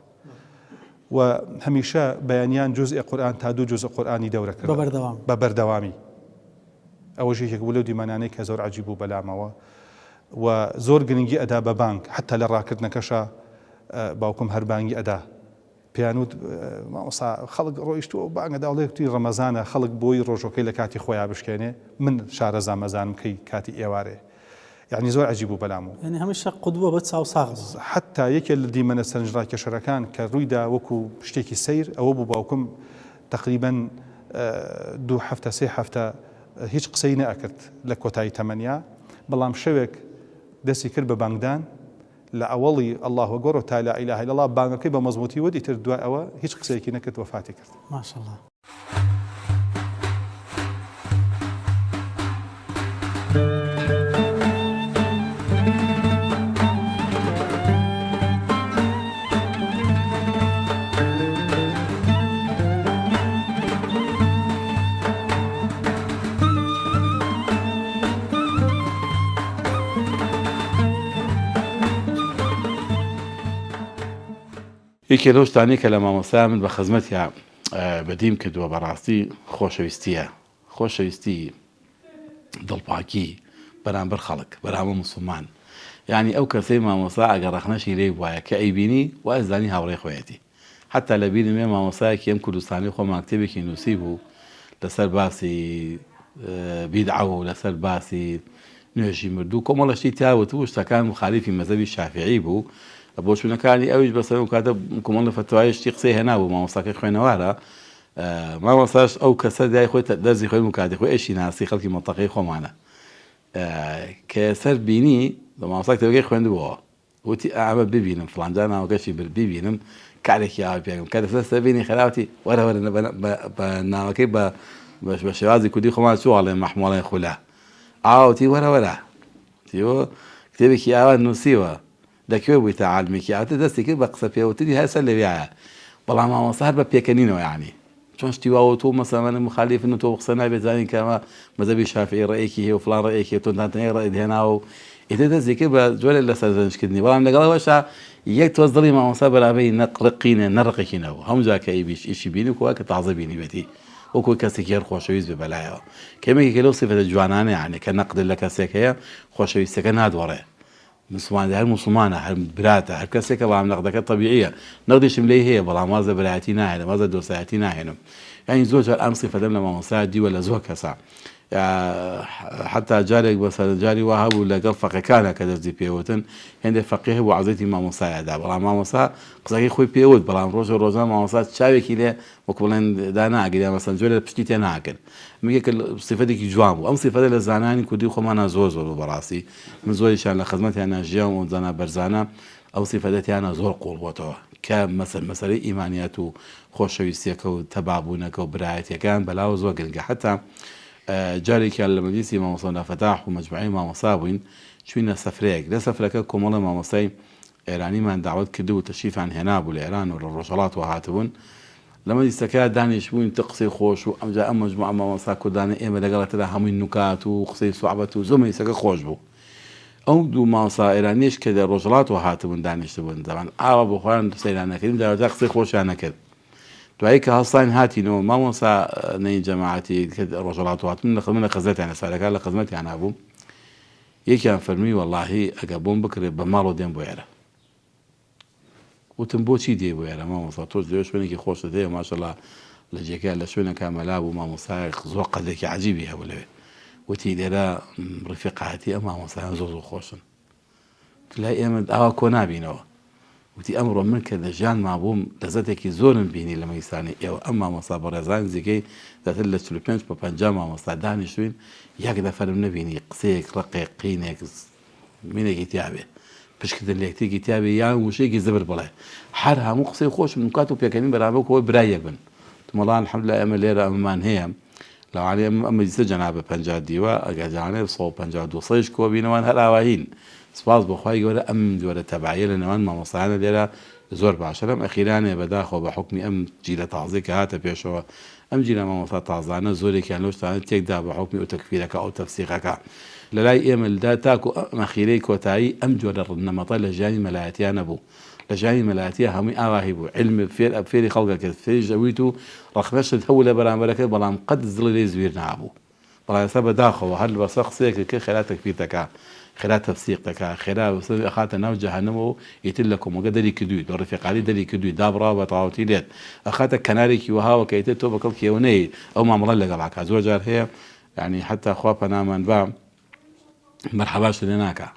و هەمیشە بەیانیان جوزئ قورئان تا دوو جوزء قورئانی دەورە کرد بە بەردەوامی ئەوەش یەکێک بوو لەو دیمەنانەی کە زۆر عەجیب بوو بەلامەوە و زۆر گرنگی ئەدا بە بانگ حتا لە ڕاکردنەکەشا باوکم هەر بانگی ئەدا پێیان وت مامۆستا خەڵک ڕۆیشتووە و بانگە داڵێ وتی ڕەمەزانە خەڵک بۆی ڕۆژۆکەی لە کاتی خۆیا بشکێنێ من شارەزام ئەزانم کەی کاتی ئێوارێ یعنی زۆر عەجیب بوو بەلام و. یعنی هەمیشە قودوە بە چاو ساغ بوو. حەتتا یەکێ لە دیمەنە سەرنجڕاکێشەرەکان کە ڕوویدا وەکوو شتێکی سەیر ئەوە بوو باوکم تەقریبەن دوو هەفتە سێ هەفتە هیچ قسەی نەئەکرد لە کۆتایی تەمەنیا بەڵام شەوێک دەستی کرد بە بانگدان لە ئەوەڵی اللە اکبر تا لا الە الا اللە بانگەکەی بە مەزبوتی وت ئیتر دوای ئەوە هیچ قسەیەکی نەکرد وەفاتی کرد. ماشاءاللە. یەکێ لەو شتانەی کە لە مامۆستای من بە خزمەتیا بەدیم کردووە بەڕاستی خۆشەویستیە خۆشەویستی دڵپاکی بەرامبەر خەڵک بەرامبەر موسڵمان یانی ئەو کەسەی مامۆستا ئەگەر ڕەخنەشی لێی بوایە کە ئەیبینی وایزانی هاوڕێی خۆیەتی حەتا لە بیرم بێ مامۆستایەکی ئەم کوردستانەی خۆمان کتێبێکی نووسیبوو لەسەر باسی بیدعە و لەسەر باسی نوێژی مردوو کۆمەڵە شتی تیا وتبوو شتەکان مخالیفی مەزەبی شافعی بوو بۆچوونەکانی ئەویش بەسەر ئەو کاتە کۆمەڵە فەتوای شتی قسەی هێنابوو مامۆستاکە خوێنەوارە مامۆستاش ئەو کەسە دای خۆی دەرزی خۆی کاتی خۆی ئەشی ناسی خەڵکی مەنتەقەی خۆمانە کە سەر بینی مامۆستا کتێبەکەی خوێندبووەوە وتی ئا ئەمە ببینم فڵان جا ناوەکەشی برد بیبینم کارێکی ئاوای پێ ئەکەم کە لەسەر سەر بینی خەراوتی وەرە وەرە بە ناوەکەی بە بە شێوازی کوردی خۆمان چوو ئەڵێ مەحمۆڵێ خولا ئاوا وتی وەرە وەرە تیۆ کتێبێکی ئاوا نووسیوە لەکوێ بوویتە عالمێکی ئاوتە دەستی کرد بە قسە پێوتنی هەر سەر لەویایە بەڵام مامۆستا هەر بە پێکەنینەوە یانی چۆن شتی وا وتووە مەسەلەن ئەمانە موخالیفن و تۆ قسە نابێت زانین کە ئەمە مەزهەبی شافعی ڕەئێکی هەیە و فڵان ڕەئێکی هەیە تۆ تەنیا ڕەئت هێناوە و ئیتر دەستی کرد بە جۆرێک لە سەرزەنشتکردنی بەڵام لەگەڵ ئەوەشا یەک تۆز دڵی مامۆستا بەرابەری نە ڕقی نە نە ڕقێکی نەبوو هەموو جار کە ئەیبیست ئیشی بینی وەکو وایە کە تازە بینیبێتی وەکو کەسێکی هەر خۆشەویست بێ بەلایەوە کەمێکێکە لەو سیفەتە جوانانە یانی کە نەقدت لە کەسێک هەیە خۆشەویستیەکە نادۆڕێ موسڵمان هەر موسڵمانە هەر براتە هەر کەسێکە بەڵام نەقدەکە تەبیعیە نەقدیشم لێی هەیە بەڵام واز لە برایەتی ناهێنم واز لە دۆستایەتی ناهێنم یانی زۆر جار ئەم سیفەتەم لە مامۆستا دیوە لە زۆر کەسا حتا جارێک بە سەرنجاری وا هەبوو لەگەڵ فەقێکانە کە دەستی پێوتن هێندێک فەقێ هەبوو عەزێتی مامۆستایە دا بەڵام مامۆستا قسەکەی خۆی پێوت بەڵام ڕۆژە ڕۆژان مامۆستا چاوێکی لێ وەکو بڵێن داناگرت یان مەسەن جۆرێ پشتی تێ ناکرد یەکێک سیفەتێکی جوان بوو ئەم سیفەتە لە زانایانی کوردی خۆمانا زۆر زۆر بوو بەڕاستی من زۆریشیان لە خزمەتیانا ژیاوم ئەو زانا بەرزانە ئەو سیفەتە تیانا زۆر قووڵ بۆتەوە کە مەسەل مەسەلەی ئیمانیات و خۆشەویستیەکە و تەبابوونەکە و برایەتیەکەیان بەلاوە زۆر گرنگە حەتا جارێکیان لە مەجلیسی مامۆستا مەلا فەتاح و مەجموعەی مامۆستا بووین چوینە سەفرەیەک لە سەفرەکە کۆمەڵە مامۆستای ئێرانیمان داوەت کردبوو تەشریفیان هێنابوو لە ئێران و لە ڕۆژهەڵاتەوە هاتبوون لە مەجلیسەکەیا دانیشتبووین تە قسەی خۆش و ئەمجا ئەم مەجموعە مامۆستا کوردانە ئێمە لەگەڵ ترا هەمووی نوکات و قسەی سوعبەت و زۆر مەجلیسەکە خۆش بوو ئەو دوو مامۆستا ئێرانیش کە لە ڕۆژهەڵاتەوە هاتبوون دانیشتبوون زەمان ئاوا بۆ خۆیان سەیران نەکردین جارجار قسەی خۆشیان نەکرد دوایی کە هەستاین هاتینەوە مامۆستا نەین جەماعەتی کە ڕۆژهەڵاتەوە هاتبوون لە خزمەت لە خزمەتیان لە سارەکان لە خزمەتیان هەبوو یەکیان فەرمووی وەڵاهی ئەگەر بۆم بکرێ بە ماڵەوە دێم بۆ ئێرە. وتم بۆچی دێی بۆ ئێرە مامۆستا تۆش لەوێ شوێنێکی خۆشت هەیە ماشەڵا. لە جێگا لە شوێنەکە مەلا بوو مامۆستایەک زۆر قەدرێکی عەجیبی هەبوو لەوێ وتی لێرە ڕفیقایەتی ئەم مامۆستایان زۆر زۆر خۆشن لای ئێمە ئاوا کۆ نابینەوە وتی ئەمڕۆ من کە لە ژیانما بووم لەزەتێکی زۆرم بینی لە مەیسانی ئێوە ئەم مامۆستا بەڕێزان نزیکەی زیاتر لە 45 بۆ 50 مامۆستا دانیشتوین یەک نەفەرم نەبینی قسەیەک ڕقێک قینێک مینێکی تیابێ پشکردن لەکتێکی تیابێ یان وشەیەکی زبر بڵێ هەر هەموو قسەی خۆشن و کات و پێکەنین بەرامبەر کۆی برای یەک بن تمەڵان الحمدلله ئێمە لێرە ئەمەمان هەیە لەوانەیە ئەم مەجلیسە جەنابە 50 دیوە ئەگەر جانێ 150 دوسەیش کۆبینەوان هەر ئاواهین سپاس بۆ خوای گەورە ئەم جۆرە تەبایە لە نێوان مامۆستایانە لێرە زۆر باشە لەم ئەخیرانێ بەداخەوە بە حوکمی ئەم جیلە تازەی کە هاتە پێشەوە ئەم جیلە مامۆستا تازانە زۆرێکیان لەو شتانە تێکدا بە حوکمی ئەو تەکفیرەکە ئەو تەفسیقەکە لە لای ئێمە لدا تاکو ئەم ئەخیرەی کۆتایی ئەم جۆرە نەمەتە لە ژیانی مەلایەتیا نەبوو لە ژیانی مەلایەتیا هەمووی ئاواهی بوو عیلم فێر فێری خەڵک ئەکرد فێریش ئەبوویت و ڕەخنەشت هەبوو لە بەرامبەرەکەت بەڵام قەت دڵی لێ زویر نابوو. بەڵام ئێستا بە داخەوە هەر بەسەر قسەیەکت کرد خێرا تەکفیر دەکا خێرا تەفسیق دەکا خێرا ئەخاتە ناو جەهەنەمەوە و ئیتر لە کۆمەڵگە دەری کردووی لە ڕفیقانی دەری کردووی دابڕاوە بە تەواوەتی لێت ئەخاتە کەنارێکی وەهاوە کە ئیتر تۆ بە کەڵکی ئەوە نەیەیت ئەو مامەڵە لەگەڵا کا زۆر جار هەیە یانی حەتا خوا پەنامان با مەرحەباشت لێ ناکا.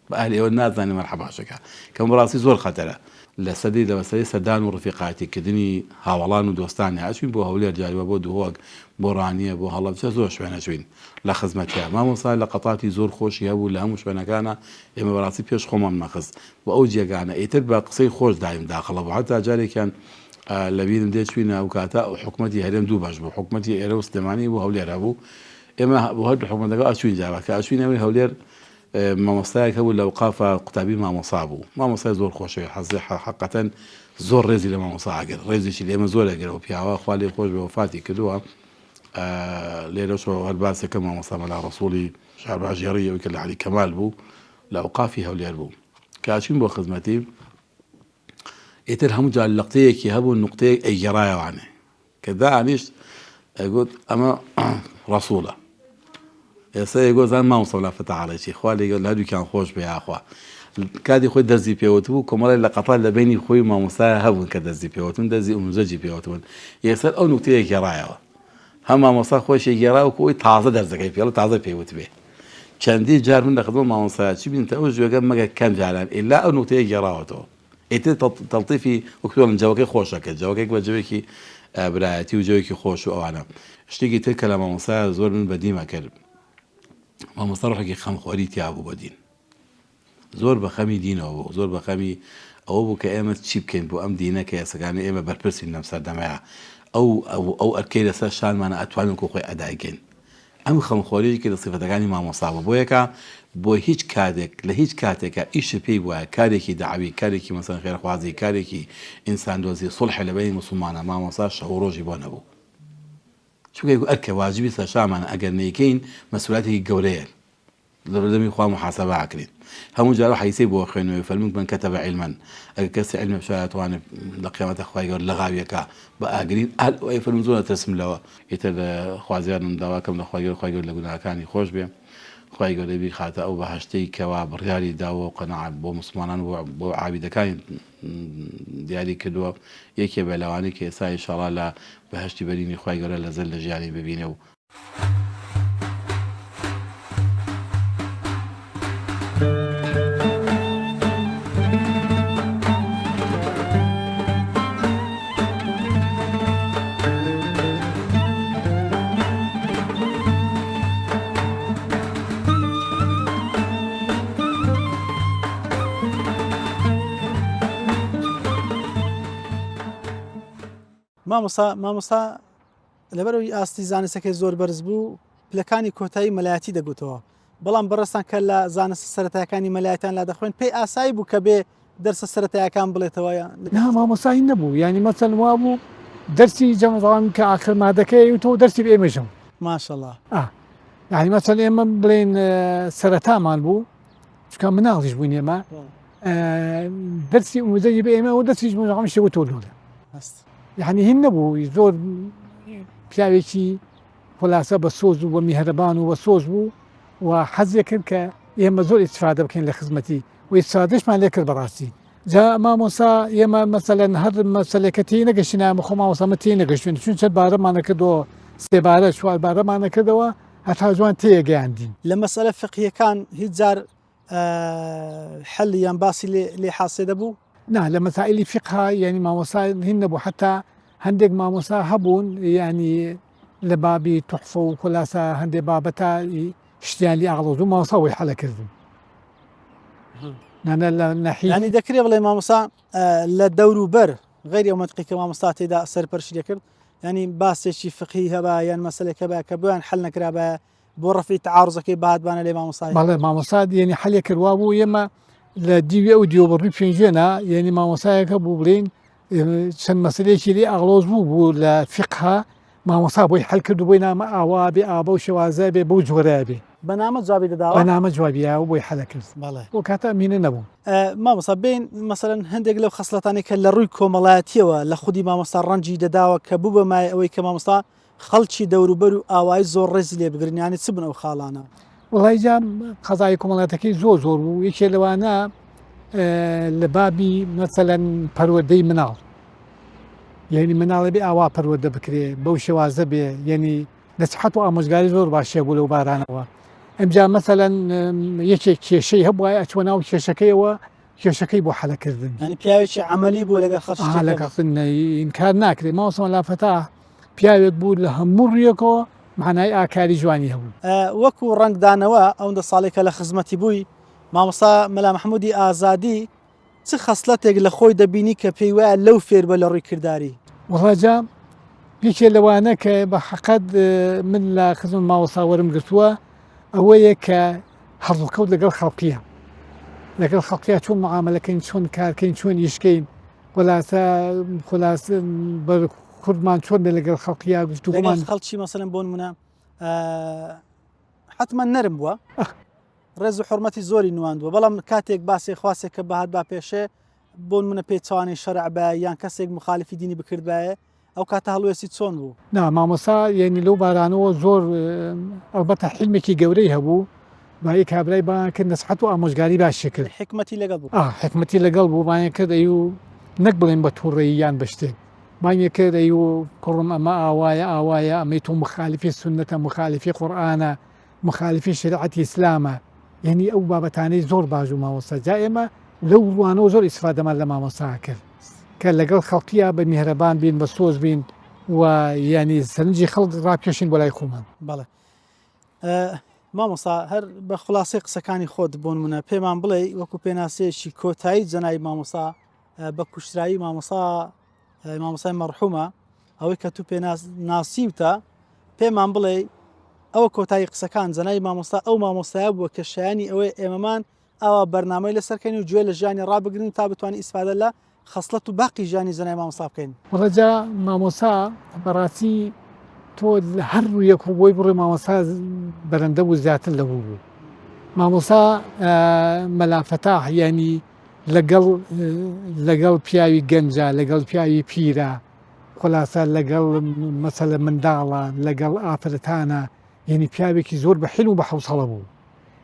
بە ئەهلی ئەوە نازانێ مەرحەباشەکە کەم بەڕاستی زۆر خەتەرە. لە سەدی لە مەسەلەی سەردان و ڕفیقایەتی کردنی هاوەڵان و دۆستانیا ئەچوین بۆ هەولێر جاری وا بۆ دهۆک بۆ ڕانیە بۆ هەڵەبجە زۆر شوێن ئەچوین لە خزمەتیا مامۆستا لە قەتاتی زۆر خۆشی هەبوو لە هەموو شوێنەکانا ئێمە بەڕاستی پێش خۆمان مەخست بۆ ئەو جێگانە ئیتر بە قسەی خۆش دایم داخڵە بوو حەتا جارێکیان لە بیرم دێ چوینە ئەو کاتە حکومەتی هەرێم دوو بەش بوو حکومەتی ئێرە و سلێمانی بوو هەولێر هەبوو ئێمە بۆ هەردوو حکومەتەکە ئەچوین جارا کە ئەچوین ئەوەی هەولێر مامۆستایەک هەبوو لە ئەوقافا قوتابی مامۆسا بوو مامۆستای زۆر خۆشەوێ حەزی حەقەتەن زۆر ڕێزی لە مامۆسا ئەگرت ڕێزیشی لە ئێمە زۆر ئەگرت ئەو پیاوە خوا لێی خۆش بێ وەفاتی کردووە لێرەشەوە هەر باسێکە مامۆستا مەلا ڕەسوڵی شارباژێڕی ئەوی کە لە عەلی کەمال بوو لە ئەوقافی هەولێر بوو کە ئەچوین بۆ خزمەتی ئیتر هەموو جار لەقتەیەکی هەبوو نوقتەیەک ئەیگێڕایەوانێ کە دانیشت ئەیگوت ئەمە ڕەسوڵە ئێستا ئەیگۆ زان مامۆستا وەلا فەتاح ئەڵێ چی خوا لێ لە هەردووکیان خۆش بێ یاخوا کاتی خۆی دەرزی پێوتبوو کۆمەڵێک لە قەتار لە بینی خۆی و مامۆستای هەبوون کە دەرزی پێوتن دەرزی ئومزەجی پێوتبوون یەکسەر ئەو نوکتەیە گێڕایەوە هەم مامۆستا خۆشی گێڕا وەکو ئەوی تازە دەرزەکەی پێڵ تازە پێوت بێ چەندی جار من لە خدمەت مامۆستای چی بینتە ئەو جوێگە مەگە کەم جاران ئیلا ئەو نوکتەیە گێڕاوەتەوە ئیتر تەڵتیفی وەک پێڵن جەوەکەی خۆشە کرد جەوەکەی بە جەوێکی برایەتی و جەوێکی خۆش و ئەوانە شتێکی تر کە لە مامۆستا زۆر من بەدیمە کرد مامۆستا ڕۆحێکی خەمخۆری تیا بوو بە دین زۆر بە خەمی دینەوە بوو زۆر بە خەمی ئەوە بوو کە ئێمە چی بکەین بۆ ئەم دینە کە ئێسەکانی ئێمە بەرپرسین لەم سەردەمەیە ئەو ئەو ئەو ئەرکەی لەسەر شانمانە ئەتوانین کو خۆی ئەدای کەین ئەم خەمخۆریە یەکێک لە سیفەتەکانی مامۆستا بوو بۆیەکا بۆ هیچ کاتێک لە هیچ کاتێکا ئیشت پێی بوایە کارێکی دەعەوی کارێکی مەسەلەن خێرخوازی کارێکی ئینساندۆزی سوڵحێ لە بەینی موسڵمانان مامۆستا شەو و ڕۆژی بۆ نەبوو چونکە ئەرکە واجبی سەرشانمانە ئەگەر نەیکەین مەسئولیەتێکی گەورەیە لە بەردەمی خوا موحاسەبە ئەکرێین. هەموو جار ئەو حەدیسەی بۆ ئەخوێنمەوە فەرمووی من کەتەبە عیلما ئەگەر کەسێ عیلمێ بشارێتەوە توانێ لە قیامەتا خوای گەورە لەغاوی ئەکا بە ئاگرین ئەهل ئەو ئەیفەرموو زۆر ئەترسم لەوە. ئیتر خوازیارم داواکەم لە خوای گەورە خوای گەورە لە گوناهەکانی خۆش بێ خوای گەورە بیخاتە ئەو بەهەشتەی کەوا بڕیاری داوە و قەناعەت بۆ موسڵمانان و بۆ عابیدەکانی دیاری کردووە یەکێ بێ لەوانەی کە ئێستا ئینشاڵا لە بەهەشتی بەرینی خوای گەورە لەزەت لە ژیانی ببینێ و مامۆستا مامۆستا لەبەرئەوەی ئاستی زانستەکەی زۆر بەرز بوو پلەکانی کۆتایی مەلایەتی دەگوتەوە بەڵام بەڕێزتان کە لە زانستە سەرەتایەکانی مەلایەتان لا دەخوێن پێی ئاسایی بوو کە بێ دەرسە سەرەتایەکان بڵێتەوە یان نا مامۆستا هین نەبوو یانی مەسەن وا بوو دەرسی جەمەزان کە ئاخر مادەکەی وتەوە دەرسی بە ئێمەش هەبوو ماشەڵا ئا یانی مەسەن ئێمە بڵێن سەرەتامان بوو چونکە مناڵیش بووین ئێمە دەرسی ئومزەجی بە ئێمە و دەرسی جەمەزانیشی وتەوە لۆلە هەست یعنی هین نەبوو زۆر پیاوێکی خولاسە بە سۆز و بە میهرەبان و بە سۆز بوو و حەزێ کرد کە ئێمە زۆر ئیسفادە بکەین لە خزمەتی و ئیسفادەشمان لێ کرد بەڕاستی. جا مامۆسا ئێمە مەسەلەن هەر مەسەلێکە تێی نەگەشتینایە خۆ مامۆسا مە تێی نەگەشتوین چون چەند بارەمان نەکردەوە سێ بارە چوار بارەمان نەکردەوە هەتا جوان تێگەیاندین. لە مەسئەلە فقهیەکان هیچ جار حل یان باسی لێ حاسێ دەبوو؟ نا لە مەسائلی فقها یعنی مامۆسا هین نەبوو حتا هەندێک مامۆسا هەبوون یعنی لە بابی تحفە و خولاسە هەندێک بابەتە شتیان لێ ئاڵۆز و مامۆسا بۆی حەلە کردن. نانا لە ناحیەی یعنی دەکرێ بڵێ مامۆسا لە دەوروبەر غەیری ئەو مەنتقی کە مامۆستا تێدا سەرپەرشتی دەکرد یعنی باسێکی فقهی هەبا یان مەسەلێک هەبا کە بۆیان حل نەکرابایە بۆ ڕەفی تعارضەکەی بهاتبانە لێ مامۆستای بەڵێ مامۆستا یعنی حەلێک کرد وابوو ئێمە لە دیوی ئەو دیوە بە ڕووی پێنجوێنە یعنی مامۆستایەکە بوو بڵێین چەند مەسلەیەکی لێ ئاڵۆز بوو بوو لە فقها مامۆستا بۆی حل کرد و بۆی نامە ئاوا بێ ئا بەو شێوازە بێ بەو جۆرە بێ. بە نامە جوابی دەداوە؟ بە نامە جوابی یاوە بۆی حل کرد. بەڵێ. ئەو کاتە ئەمینە نەبوو. مامۆستا بێین مەسەلەن هەندێک لەو خەسڵەتانەی کە لە ڕووی کۆمەڵایەتیەوە لە خودی مامۆستا ڕەنجی دەداوە کە بوو بە مایە ئەوەی کە مامۆستا خەڵکی دەوروبەر و ئاوایی زۆر ڕێزی لێ بگرن یانی چ بوون ئەو خاڵانە؟ وەڵای جا قەزای کۆمەڵاتەکەی زۆر زۆر بوو یەکێ لەوانە لە بابی مەسەلەن پەروەردەی مناڵ یعنی مناڵە بێ ئاوا پەروەردە بکرێ بەو شێوازە بێ یعنی نەسیحەت و ئامۆژگاری زۆر باشێ بوو لەو بارانەوە ئەمجا مەسەلەن یەکێک کێشەی هەبووە ئەچوە ناو کێشەکەیەوە کێشەکەی بۆ حەلەکردن یعنی پیاوێکی عەمەلی بوو لەگەڵ خەڵکی ئەها لەگەڵ ئینکار ناکرێ مامۆستا مەلا فەتاح پیاوێک بوو لە هەموو ڕوویەکەوە معنای ئاکاری جوانی هەبوو. وەکو ڕەنگدانەوە ئەوندە ساڵەی کە لە خزمەتی بووی مامۆستا مەلا مەحموودی ئازادی چ خەسڵەتێک لە خۆی دەبینی کە پێی وایە لەو فێر بە لە ڕووی کرداری؟ وەڵا جا یەکێ لەوانە کە بە حەقەت من لە خزمەت مامۆستا وەرم گرتووە ئەوەیە کە هەڵسوکەوت لەگەڵ خەڵقیە لەگەڵ خەڵقیا چۆن معاملەکەین چۆن کارکەین چۆن ئیشکەین خلاصە خلاص بەر کوردمان چۆن بێ لەگەڵ خەڵقیا گفتوگۆمان خەڵکی مەسەلەن بۆ نمونە حتمما نەرم بووە ڕێز و حرمەتی زۆری نواندووە بەڵام کاتێک باسێ خواسێک کە بەهات با پێشێ بۆ منە پێچوانی شەرع بە یان کەسێک مخالفی دینی بکردبایە ئەو کاتە هەڵوێستی چۆن بوو؟ نا مامۆستا یەنی لەو بارانەوە زۆر ئەڵبەتە حیلمێکی گەورەی هەبوو دوایی کابرای بانگ کرد نەسحەت و ئامۆژگاری باشی کرد حیکمەتی لەگەڵ بوو. ئا حیکمەتی لەگەڵ بوو بانگی کرد ئەیو نەک بڵێن بە توڕەیی یان بە شتێک بانگی کرد ئەیو کوڕم ئەمە ئاوایە ئاوایە ئەمەی تۆ مخالفی سوننەتە مخالفی قورئانە مخالفی شەریعەتی ئیسلامە یەنی ئەو بابەتانەی زۆر باش بوو مامۆستا جا ئێمە لەو ڕوانەوە زۆر ئیسفادەمان لە مامۆستا کرد کە لەگەڵ خەڵکییا بە میهرەبان بین بە سۆز بین و یعنی سەرنجی خەڵک ڕابکێشین بۆ لای خۆمان. بەڵێ مامۆستا هەر بە خلاصەی قسەکانی خۆت بۆ نمونە پێمان بڵێ وەکو پێناسەیەکی کۆتایی جەنای مامۆستا بە کوشترایی مامۆستا مامۆستای مەڕحومە ئەوەی کە تو پێناس ناسیوتە پێمان بڵێ ئەوە کۆتایی قسەکان جەنای مامۆستا ئەو مامۆستایە بووە کە شایانی ئەوەی ئێمەمان ئاوا بەرنامەی لەسەرکەین و گوێ لە ژیانی ڕابگرین تا بتوانین ئیسفادە لە خەسڵەت و باقی ژیانی جەنای مامۆستا بکەین. وەڵا جا مامۆستا بەڕاستی تۆ لە هەر ڕوویەک و بۆی بڕۆی مامۆستا بەرەندە بوو زیاتر لەوە بوو مامۆستا مەلا فەتاح یانی لەگەڵ لەگەڵ پیاوی گەنجە لەگەڵ پیاوی پیرە خولاسە لەگەڵ مەسەلە منداڵە لەگەڵ ئافرەتانە یعنی پیاوێکی زۆر بە حیل و بە حەوسەڵە بوو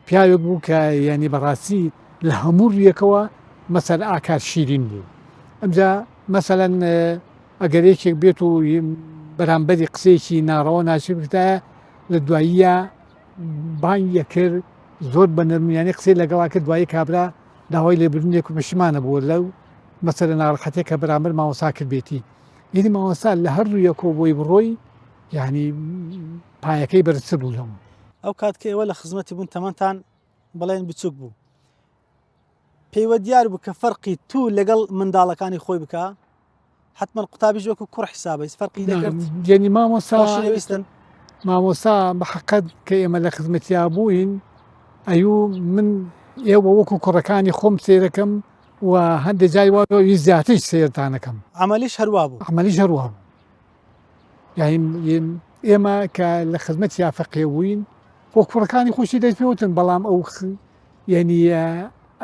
پیاوێک بوو کە یعنی بەڕاستی لە هەموو ڕوویەکەوە مەسەل ئاکار شیرین بوو ئەمجا مەسەلەن ئەگەر یەکێک بێت و بەرامبەری قسەیەکی ناڕەوە ناشی بکردایە لە دواییە بانگی ئەکرد زۆر بە نەرمیانی قسەی لەگەڵا کرد دوایی کابرا داوای لێبوردنێک و پەشیمانە بووە لەو مەسەلە ناڕەحەتێک کە بەرامبەر مامۆستا کردبێتی یعنی مامۆستا لە هەر ڕوویەکەوە بۆی بڕۆی یعنی پایەکەی بەرزتر بوو لەو ئەو کات کە ئێوە لە خزمەتی بوون تەمەنتان بڵێن بچووک بوو پێیوە دیار بوو کە فەرقی تو لەگەڵ منداڵەکانی خۆی بکە حتمما قوتابیش وەکو کوڕ حسابە هیچ فەرقی دەکرد یعنی مامۆستا خۆشەویستن مامۆستا بە حەقەت کە ئێمە لە خزمەتیا بووین ئەیو من ئێوە وەکو کوڕەکانی خۆم سێرەکەم و هەندێک جای وا زیاتریش سێرتانەکەم عملیش هەروا بوو عملیش هەروا بوو یعنی ئێمە کە لە خزمەت یا فەقێ بووین خۆ کوڕەکانی خۆشی دەست پێوتن بەڵام ئەو یعنی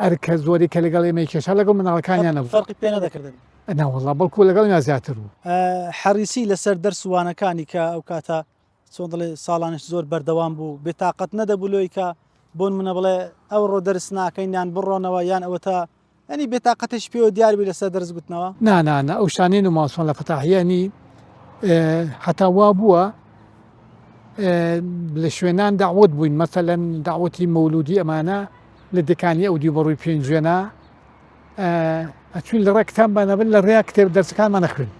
ئەرکە زۆری کە لەگەڵ ئێمەی کێشا لەگەڵ مناڵەکانیان نەبوو فەرقی پێ نەدەکردن نا وەڵا بەڵکو لەگەڵیان زیاتر بوو. حەریسی لەسەر دەرس و وانەکانی کە ئەو کاتە چۆن دەڵێ ساڵانش زۆر بەردەوام بوو بێتاقەت نەدەبوو لۆی کە بۆن منە بڵێ ئەوڕۆ دەرس ناکەین یان بڕۆنەوە یان ئەوەتا. یانی بێتاقەتێکی پێوە دیار بی لەسەر دەرس گوتنەوە؟ نا نا نا ئەو شتانەی نو مامۆستا مەلا فەتاح یانی هەتا وا بووە لە شوێنان داوت بووین مەسەلەن داوەتی مەولودی ئەمانە لە دەکانی ئەو دیو بەڕووی پێنجوێنە ئەچوین لە ڕێ کتابمان نەبن لە ڕێیا کتێب دەرسەکانمان نەخوێن.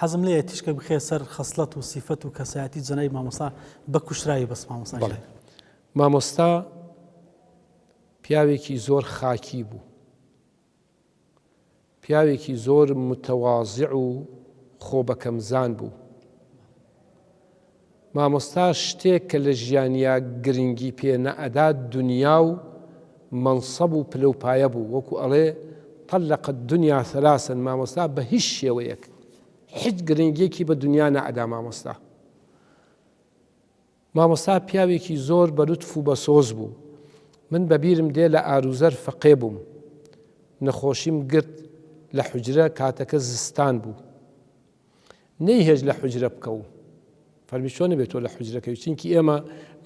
حەزم لێیە تیشکێک بخەیە سەر خەسڵەت و سیفەت و کەسایەتی جەنابی مامۆستا بە کوشتراوی بەس مامۆستا بەڵێ مامۆستا پیاوێکی زۆر خاکی بوو پیاوێکی زۆر متەوازع و خۆ بەکەمزان بوو مامۆستا شتێک کە لە ژیانیا گرنگی پێ نەئەدا دونیا و مەنسەب و پلە و پایە بوو وەکو ئەڵێ طلق الدنیا ثلاثا مامۆستا بە هیچ شێوەیەک هیچ گرنگیەکی بە دونیا نەئەدا مامۆستا مامۆستا پیاوێکی زۆر بە لوتف و بە سۆز بوو من بە بیرم دێ لە ئاروزەر فەقێ بووم نەخۆشیم گرت لە حوجرە کاتەکە زستان بوو نەیهێشت لە حوجرە بکەوم. فەرمی چۆن نەبێت تۆ لە حوجرە کەوی چونکی ئێمە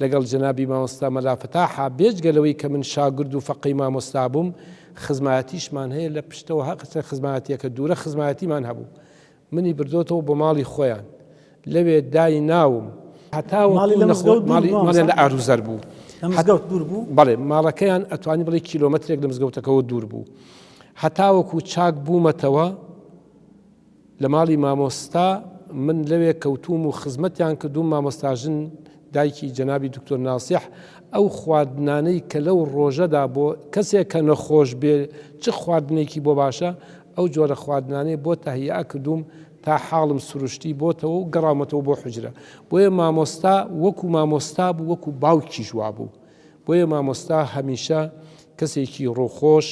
لەگەڵ جەنابی مامۆستا مەلا فەتاحا بێجگە لەوەی کە من شاگرد و فەقێی مامۆستا بووم خزمایەتیشمان هەیە لە پشتەوە هەقچە خزمایەتیەکە دوورە خزمایەتیمان هەبوو منی بردۆتەوە بۆ ماڵی خۆیان لەوێ دای ناوم هەتا ماڵی لە مزگەوت دوور ماڵی بوو ماڵیان مامۆستا؟ لە ئاروزەر بوو لە مزگەوت دوور بوو؟ بەڵێ ماڵەکەیان ئەتوانی بڵێ کیلۆمەترێک لە مزگەوتەکەوە دوور بوو هەتاوەکو چاک بوومەتەوە لە ماڵی مامۆستا من لەوێ کەوتووم و خزمەتیان کردووم، مامۆستاژن دایکی جەنابی دکتۆر ناسیح ئەو خواردنانەی کە لەو ڕۆژەدا بۆ کەسێک کە نەخۆش بێ چ خواردنێکی بۆ باشە ئەو جۆرە خواردنانەی بۆ تەهیئە کردووم تا حاڵم سروشتی بۆتەوە و گەڕاومەتەوە بۆ حوجرە بۆیە مامۆستا وەکو مامۆستا بوو وەکو باوکیش وابوو بۆیە مامۆستا هەمیشە کەسێکی ڕووخۆش،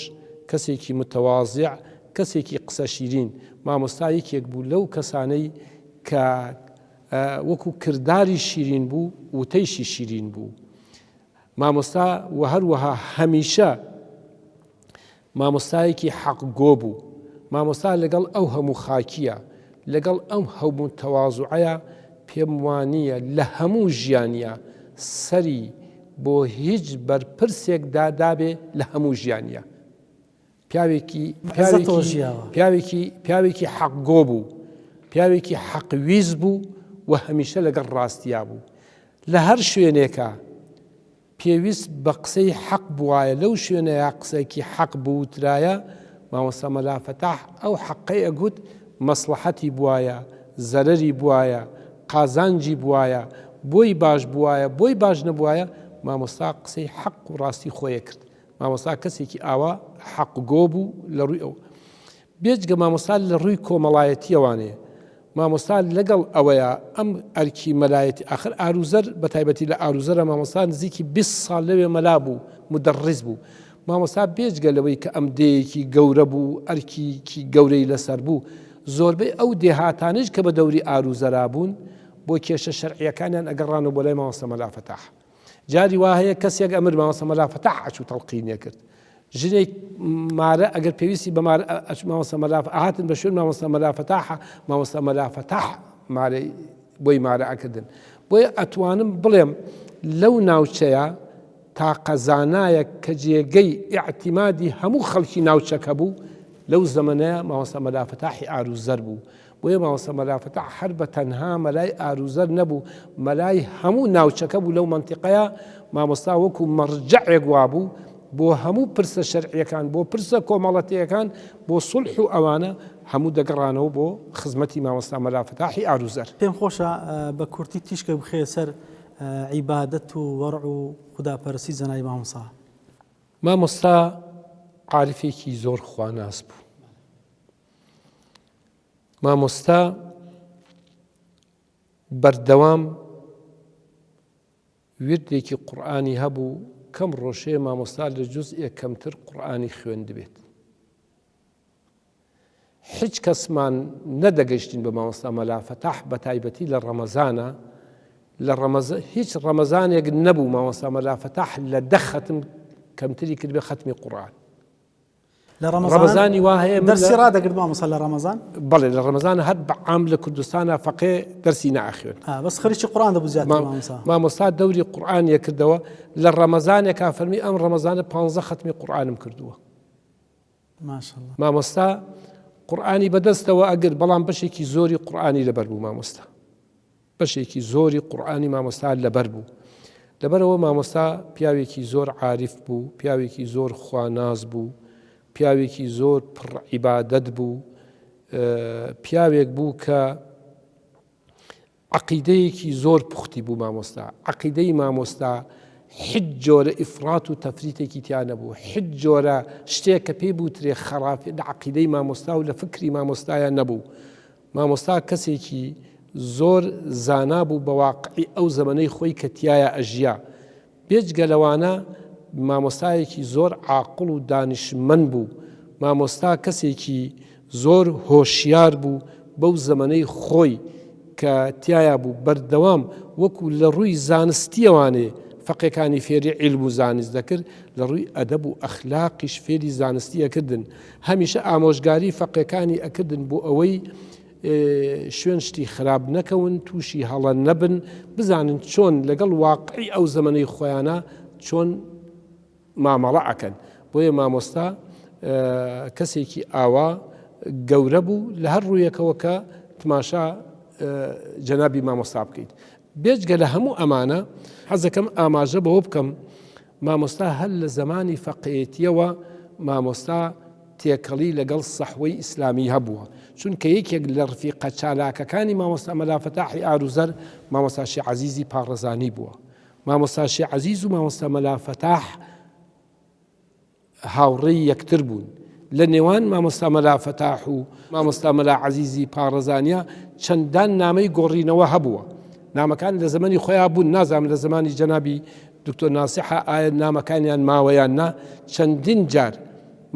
کەسێکی متەوازع، کەسێکی قسە شیرین، مامۆستا یەکێک بوو لەو کەسانەی کە وەکو کرداری شیرین بوو وتەیشی شیرین بوو. مامۆستا و هەروەها هەمیشە مامۆستایەکی حەقگۆ بوو. مامۆستا لەگەڵ ئەو هەموو خاکییە، لەگەڵ ئەم هەموو تەوازوعەیا پێم وانییە لە هەموو ژیانیا سەری بۆ هیچ بەرپرسێک دادابێ لە هەموو ژیانیا. پیاوێکی عزەتەوە ژیاوە. پیاوێکی پیاوێکی حەقگۆ بوو. پیاوێکی حەقویست بوو و هەمیشە لەگەڵ ڕاستیا بوو. لە هەر شوێنێکا پێویست بە قسەی حەق بوایە لەو شوێنەیا قسەکی حەق بوترایە مامۆستا مەلا فەتاح ئەو حەقەی ئەگوت مەسڵەحەتی بوایە زەرەری بوایە قازانجی بوایە بۆی باش بوایە بۆی باش نەبوایە مامۆستا قسەی حەق و ڕاستی خۆی ئەکرد مامۆستا کەسێکی ئاوا حەقگۆ بوو لە ڕووی ئەو بێجگە مامۆستا لە ڕووی کۆمەڵایەتیەوانێ مامۆستا لەگەڵ ئەوەیا ئەم ئەرکی مەلایەتی ئاخر ئاروزەر بە تایبەتی لە ئاروزەرە مامۆستا نزیکی 20 ساڵ لەوێ مەلا بوو مدەڕیس بوو مامۆستا بێجگە لەوەی کە ئەم دێیەکی گەورە بوو ئەرکیکی گەورەی لەسەر بوو زۆربەی ئەو دێهاتانەیش کە بە دەوری ئاروزەرا بوون بۆ کێشە شەرعیەکانیان ئەگەڕانەوە بۆ لای مامۆستا مەلا فەتاح جاری وا هەیە کەسێک ئەمر مامۆستا مەلا فەتاح ئەچوو تەڵقینێ کرد ژنێک مارە ئەگەر پێویستی بە مارە ئەچوو مامۆستا مەلا ئەهاتن بە شوێن مامۆستا مەلا فەتاحە مامۆستا مەلا فەتاح مارەی بۆی مارە ئەکردن بۆیە ئەتوانم بڵێم لەو ناوچەیە تاقە زانایەک کە جێگەی ئیعتیمادی هەموو خەڵکی ناوچەکە بوو لەو زەمەنەیە مامۆستا مەلا فەتاحی ئاروزەر بوو بۆیە مامۆستا مەلا فەتاح هەر بە تەنها مەلای ئاروزەر نەبوو، مەلای هەموو ناوچەکە بوو لەو مەنتیقەیە، مامۆستا وەکو مەڕجەعێک وابوو بۆ هەموو پرسە شەرعیەکان، بۆ پرسە کۆمەڵەتیەکان، بۆ سوڵح و ئەوانە هەموو دەگەڕانەوە بۆ خزمەتی مامۆستا مەلا فەتاحی ئاروزەر. پێم خۆشە بە کورتی تیشکێک بخەیە سەر عیبادەت و وەڕع و خوداپەرستی جەنابی مامۆستا. مامۆستا عارفێکی زۆر خواناس بوو. مامۆستا بەردەوام ویردێکی قورئانی هەبوو کەم ڕۆژێ مامۆستا لە جوزئێک کەمتر قورئانی خوێندبێت. هیچ کەسمان نەدەگەیشتین بە مامۆستا مەلا فەتاح بە تایبەتی لە ڕەمەزانە لە ڕەمەز هیچ ڕەمەزانێک نەبوو مامۆستا مەلا فەتاح لە دە خەتم کەمتری کردبێ خەتمی قورئان. لە ڕەمەزانی وا هەیە دەرسی ڕادەگرت مامۆستا لە ڕەمەزان؟ بەڵێ لە ڕەمەزان هەر بە عام لە کوردستانە فەقێ دەرسی ناخوێن بەس خەریکی قورئان دەبوو زیاتر مامۆستا. مامۆستا دەوری قورئان یەکردەوە لە ڕەمەزانێکا فەرمی ئەم ڕەمەزانە پانزە خەتمی قورئانم کردووە. ماشاءاللە. مامۆستا قورئانی بەدەستەوە ئەگرت بەڵام بەشێکی زۆری قورئانی لەبەر بوو مامۆستا. بەشێکی زۆری قورئانی مامۆستا لەبەر بوو. لەبەرئەوە مامۆستا پیاوێکی زۆر عاریف بوو، پیاوێکی زۆر خواناس بوو، پیاوێکی زۆر پڕ عیبادەت بوو، پیاوێک بوو کە عەقیدەیەکی زۆر پوختی بوو مامۆستا. عەقیدەی مامۆستا حیچ جۆرە ئیفرات و تەفریتێکی تیا نەبوو، حیچ جۆرە شتێک کە پێی بوترێ خەرافی لە عەقیدەی مامۆستا و لە فکری مامۆستایا نەبوو. مامۆستا کەسێکی زۆر زانا بوو بە واقعی ئەو زەمەنەی خۆی کە تیایا ئەژیا. بێجگە لەوانە مامۆستایەکی زۆر عاقڵ و دانشمەند بوو. مامۆستا کەسێکی زۆر هۆشیار بوو بەو زەمەنەی خۆی کە تیایا بوو بەردەوام وەکو لە ڕووی زانستیەوانێ فەقێکانی فێری عیلم و زانست دەکرد لە ڕووی ئەدەب و ئەخلاقیش فێری زانستی ئەکردن. هەمیشە ئامۆژگاری فەقێکانی ئەکردن بۆ ئەوەی شوێن شتی خراپ نەکەون، تووشی هەڵە نەبن، بزانن چۆن لەگەڵ واقعی ئەو زەمەنەی خۆیانە چۆن مامەڵە ئەکەن. بۆیە مامۆستا کەسێکی ئاوا گەورە بوو لە هەر ڕوویەکەوە کە تماشا جەنابی مامۆستا بکەیت. بێجگە لە هەموو ئەمانە حەزەکەم ئاماژە بەوە بکەم مامۆستا هەر لە زەمانی فەقێیەتیەوە مامۆستا تێکەڵی لەگەڵ سەحوەی ئیسلامی هەبووە، چونکە یەکێک لە ڕفیقە چالاکەکانی مامۆستا مەلا فەتاحی ئاروزەر مامۆستا شێخ عەزیزی پاڕەزانی بووە. مامۆستا شێخ عەزیز و مامۆستا مەلا فەتاح هاوڕێی یەکتر بوون. لە نێوان مامۆستا مەلا فەتاح و مامۆستا مەلا عەزیزی پاڕەزانیا چەندان نامەی گۆڕینەوە هەبووە. نامەکان لە زەمەنی خۆیان بوون، نازانم لە زەمانی جەنابی دکتۆر ناسیحە ئایا نامەکانیان ماوە یان نا، چەندین جار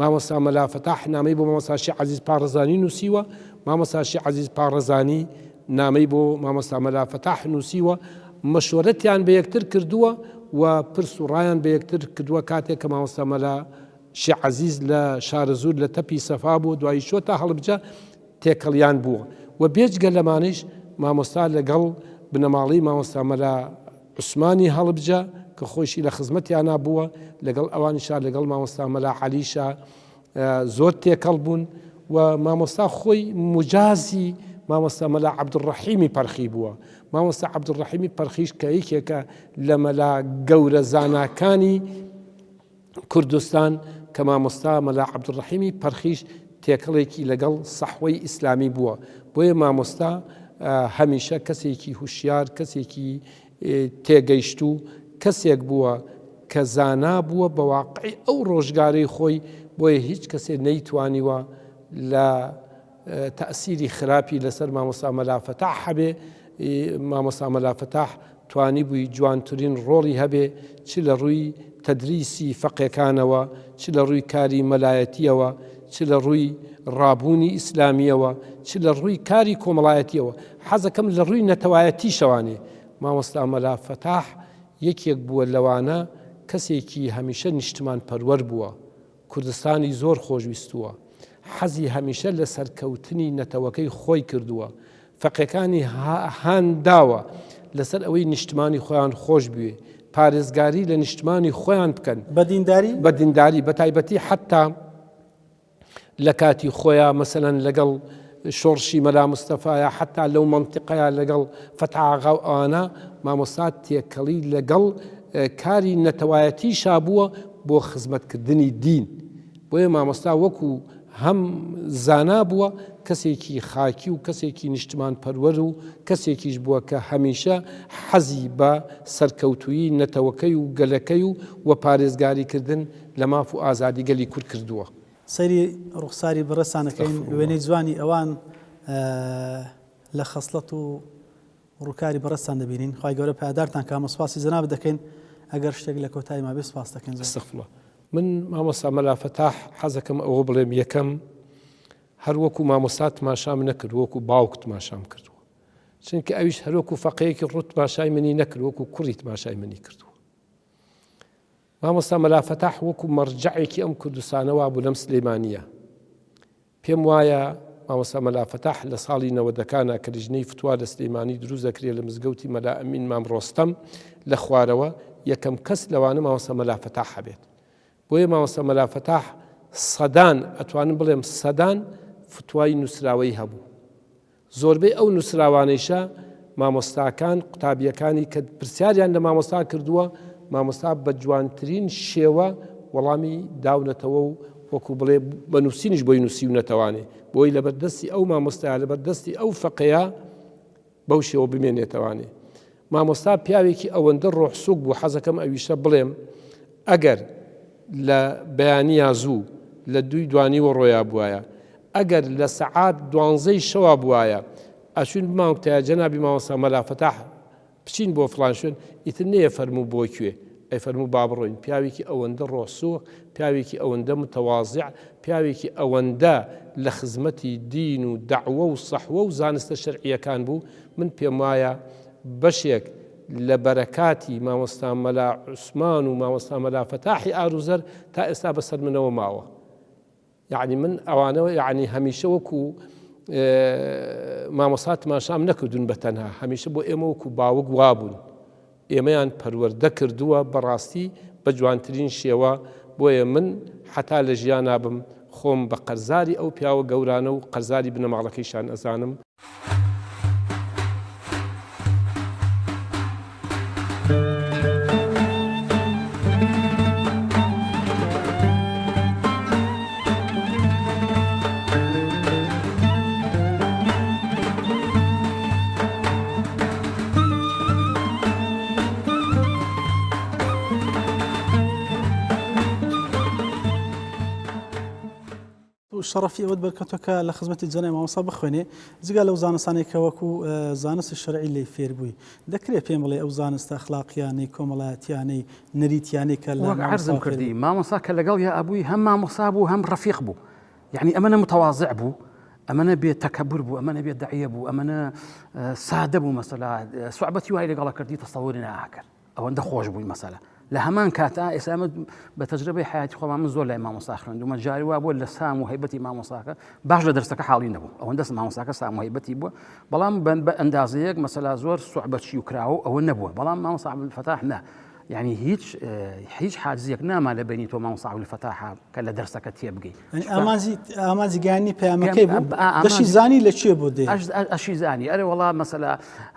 مامۆستا مەلا فەتاح نامەی بۆ مامۆستا شێخ عەزیز پاڕەزانی نووسیوە، مامۆستا شێخ عەزیز پاڕەزانی نامەی بۆ مامۆستا مەلا فەتاح نووسیوە، مەشوەرەتیان بە یەکتر کردووە و پرس و ڕایان بە یەکتر کردووە کاتێک کە مامۆستا مەلا شێخ عەزیز لە شارەزوور لە تەپی سەفا بوو دوایی چۆ تا هەڵبجە تێکەڵیان بووە و بێجگە لەمانەیش مامۆستا لەگەڵ بنەماڵەی مامۆستا مەلا عوسمانی هەڵبجە کە خۆیشی لە خزمەتیانا بووە، لەگەڵ ئەوانیشا لەگەڵ مامۆستا مەلا عەلیشا زۆر تێکەڵ بوون و مامۆستا خۆی موجازی مامۆستا مەلا عەبدولڕەحیمی پەرخی بووە. مامۆستا عەبدولڕەحیمی پەرخیش کە یەکێکە لە مەلا گەورە زاناکانی کوردستان کە مامۆستا مەلا عەبدولڕەحیمی پەرخیش تێکەڵێکی لەگەڵ سەحوەی ئیسلامی بووە بۆیە مامۆستا هەمیشە کەسێکی هوشیار کەسێکی تێگەیشتوو کەسێک بووە کە زانا بووە بە واقعی ئەو ڕۆژگارەی خۆی بۆیە هیچ کەسێ نەیتوانیوە لە تەئسیری خراپی لەسەر مامۆستا مەلا فەتاح هەبێ، مامۆستا مەلا فەتاح توانیبووی جوانترین ڕۆڵی هەبێ چ لە ڕووی تەدریسی فەقێکانەوە، چ لە ڕووی کاری مەلایەتییەوە، چ لە ڕووی ڕابوونی ئیسلامییەوە، چ لە ڕووی کاری کۆمەڵایەتییەوە. حەزەکەم لە ڕووی نەتەوایەتیشەوانێ مامۆستا مەلا فەتاح یەکێک بووە لەوانە کەسێکی هەمیشە نیشتمانپەروەر بووە. کوردستانی زۆر خۆشویستووە، حەزی هەمیشە لە سەرکەوتنی نەتەوەکەی خۆی کردووە، فەقێکانی هان داوە لەسەر ئەوەی نیشتمانی خۆیان خۆش بوێ، پارێزگاری لە نیشتمانی خۆیان بکەن. بە دینداری؟ بە دینداری، بە تایبەتی حەتتا لە کاتی خۆیا مەسەلەن لەگەڵ شۆڕشی مەلا مستەفایا حەتتا لەو مەنتیقەیا لەگەڵ فەتح ئاغا و ئەوانە مامۆستا تێکەڵی لەگەڵ کاری نەتەوایەتیشا بووە بۆ خزمەتکردنی دین بۆیە مامۆستا وەکو هەم زانا بووە کەسێکی خاکی و کەسێکی نیشتمان پەروەر و کەسێکیش بووە کە هەمیشە حەزی بە سەرکەوتوویی نەتەوەکەی و گەلەکەی و و پارێزگاریکردن لە ماف و ئازادی گەلی کورد کردووە. سەیری ڕوخساری بەڕێزتان ئەکەین وێنەی جوانی ئەوان لە خەسڵەت و ڕووکاری بەڕێزتان دەبینین خوای گەورە پایەدارتان کا سوپاسی جەنابت دەکەین ئەگەر شتێک لە کۆتایی مابێ سوپاس دەکەین زۆر. استغفر الله من مامۆستا مەلا فەتاح حەزەکەم ئەوە بڵێم یەکەم. هەر وەکو مامۆستا تماشام نەکرد وەکو باوک تماشام کردووە چونکە ئەویش هەروەکو فەقەیەکی ڕوت تماشای منی نەکرد وەکو کوڕی تماشای منی کردووە مامۆستا مەلا فەتاح وەکو مەرجەعێکی ئەم کوردستانە وابوو لەم سلەیمانیە پێم وایە مامۆستا مەلا فەتاح لە ساڵی نەوەدەکانە کە لیژنەی فتوا لە سلەیمانی دروست دەکرێت لە مزگەوتی مەلا ئەمین مام ڕۆستەم لە خوارەوە یەکەم کەس لەوانە مامۆستا مەلا فەتاح هەبێت بۆیە مامۆستا مەلا فەتاح سەدان ئەتوانم بڵێم سەدان فتوای نووسراوەی هەبوو زۆربەی ئەو نووسراوانەیشە مامۆستاکان قوتابیەکانی کە پرسیاریان لە مامۆستا کردووە مامۆستا بە جوانترین شێوە وەڵامی داونەتەوە و وەکو بڵێ بە نووسینیش بۆی نووسیونەتەوانێ بۆی لەبەر دەستی ئەو مامۆستaya لەبەر دەستی ئەو فەقەیە بەو شێوە بمێنێتەوانێ مامۆستا پیاوێکی ئەوەندە ڕۆحسوک بوو حەزەکەم ئەویشە بڵێم ئەگەر لە بەیانیا زوو لە دووی دوانیوە ڕۆیا بواە ئەگەر لە سەعات دوانزەی شەوا بواە ئەچوین بمانگوتایە جەنابی مامۆستا مەلا فەتاح بچین بۆ فڵان شوێن ئیتر نەیە فەرموو بۆ کوێ ئەی فەرموو با بڕۆین پیاوێکی ئەوەندە ڕۆحسوخ پیاوێکی ئەوەندە متەوازع پیاوێکی ئەوەندە لە خزمەتی دین و دەعوە و سەحوە و زانستە شەرعییەکان بوو، من پێموایە بەشێک لە بەرەکاتی مامۆستا مەلا عوسمان و مامۆستا مەلا فەتاحی ئاروزەر تا ئێستا بەسەر منەوە ماوە. یەعنی من ئەوانە یەعنی هەمیشە وەکو مامۆستا تماشام نەکردوون بە تەنها، هەمیشە بۆ ئێمە وەکو باوک وابوون. ئێمەیان پەروەردە کردووە بەڕاستی بە جوانترین شێوە، بۆیە من حەتا لە ژیانا بم خۆم بە قەرزاری ئەو پیاوە گەورانە و قەرزاری بنەماڵەکەیشان ئەزانم. شەڕەفی ئەوەت بەرکەوتوە کە لە خزمەتی جەنای مامۆستا بخوێنێ جگە لەو زانستانەی کە وەکو زانستی شەرعی لێی فێر بووی دەکرێت پێم بڵێ ئەو زانستە ئەخلاقیانەی کۆمەڵایەتیانەی نەریتیانەی کە لە وەک عەرزم کردی مامۆستا کە لەگەڵ یا ئەبووی هەم مامۆستا بوو هەم ڕەفیق بوو یعنی ئەمەنە متەواضع بوو ئەمەنە بێ تەکەبور بوو ئەمەنە بێ دەعیە بوو ئەمەنە سادە بوو مەسەلا سوعبەتی وای لەگەڵە کردی تەسەوری ناکرد ئەوەندە خۆش بووی مەسەلە لە هەمان کاتا ئێستا ئەمە بە تەجربەی حیاتی خۆمان من زۆر لای مامۆستا خوێندومە جاری وا بووە لە سام و هەیبەتی مامۆساکە باش لە دەرسەکە حاڵی نەبوو ئەوەندە مامۆساکە سام و هەیبەتی بووە بەڵام بە ئەندازەیەک مەسەلا زۆر سوعبەچی و کراوە ئەوە نەبووە بەڵام مامۆستا عەبدولفەتاح نا یعنی هیچ هیچ حاجزێک ناما لە بینی تۆ مامۆستا عەبدولفەتاح کە لە دەرسەکە تێبگەی ئامانجی ئامانجی گەیاندنی پەیامەکەی بوو دەشی زانی لە کوێ بۆ دێ ئەشی زانی ئەرێ وەڵا مەسەلا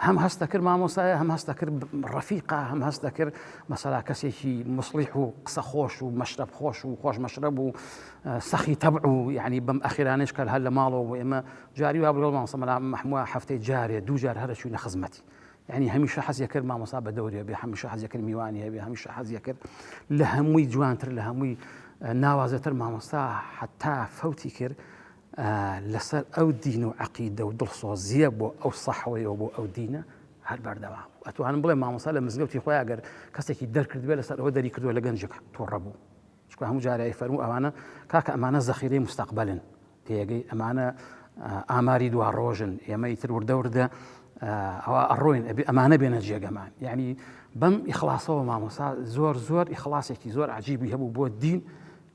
هەم هەست دەکرد مامۆستایە هەم هەست دەکرد ڕەفیقە هەم هەست دەکرد مەسەلا کەسێکی موسڵیح و قسە خۆش و مەشرەب خۆش و خۆش مەشرەب و سەخی تەبع و یعنی بەم ئەخیرانەش کە هەر لە ماڵەوە بوو ئێمە جاری وا بگەڵ مامۆستا مەلا مەحمووە هەفتەی جارێ دوو جار هەرە چووینە خزمەتی یعنی هەمیشە حەزی کرد مامۆستا بە دەورێ بێ هەمیشە حەزی کرد میوانی هەبێ هەمیشە حەزی کرد لە هەمووی جوانتر لە هەمووی ناوازەتر مامۆستا حتا فەوتی کرد لەسەر ئەو دین و عقیدە و دڵسۆزیە بۆ ئەو سەحوەیەوە بۆ ئەو دینە هەر بەردەوام ئەتوانم بڵێ مامۆستا لە مزگەوتی خۆی ئەگەر کەسێکی دەرکرد بێ لەسەر ئەوە دەری کردووە لە گەنجێک تووڕە بوو چونکە هەموو جارای فەرموو ئەوانە کاکە ئەمانە زەخیرەی مستەقبلن تێگەی ئەمانە ئاماری دوا ڕۆژن ئێمە ئیتر وردە وردە ئەوە ئەڕۆین ئەبێ ئەمانە بێنە جێگەمان یعنی بەم ئیخلاصەوە مامۆسا زۆر زۆر ئیخلاصێکی زۆر عجیبی هەبوو بۆ دین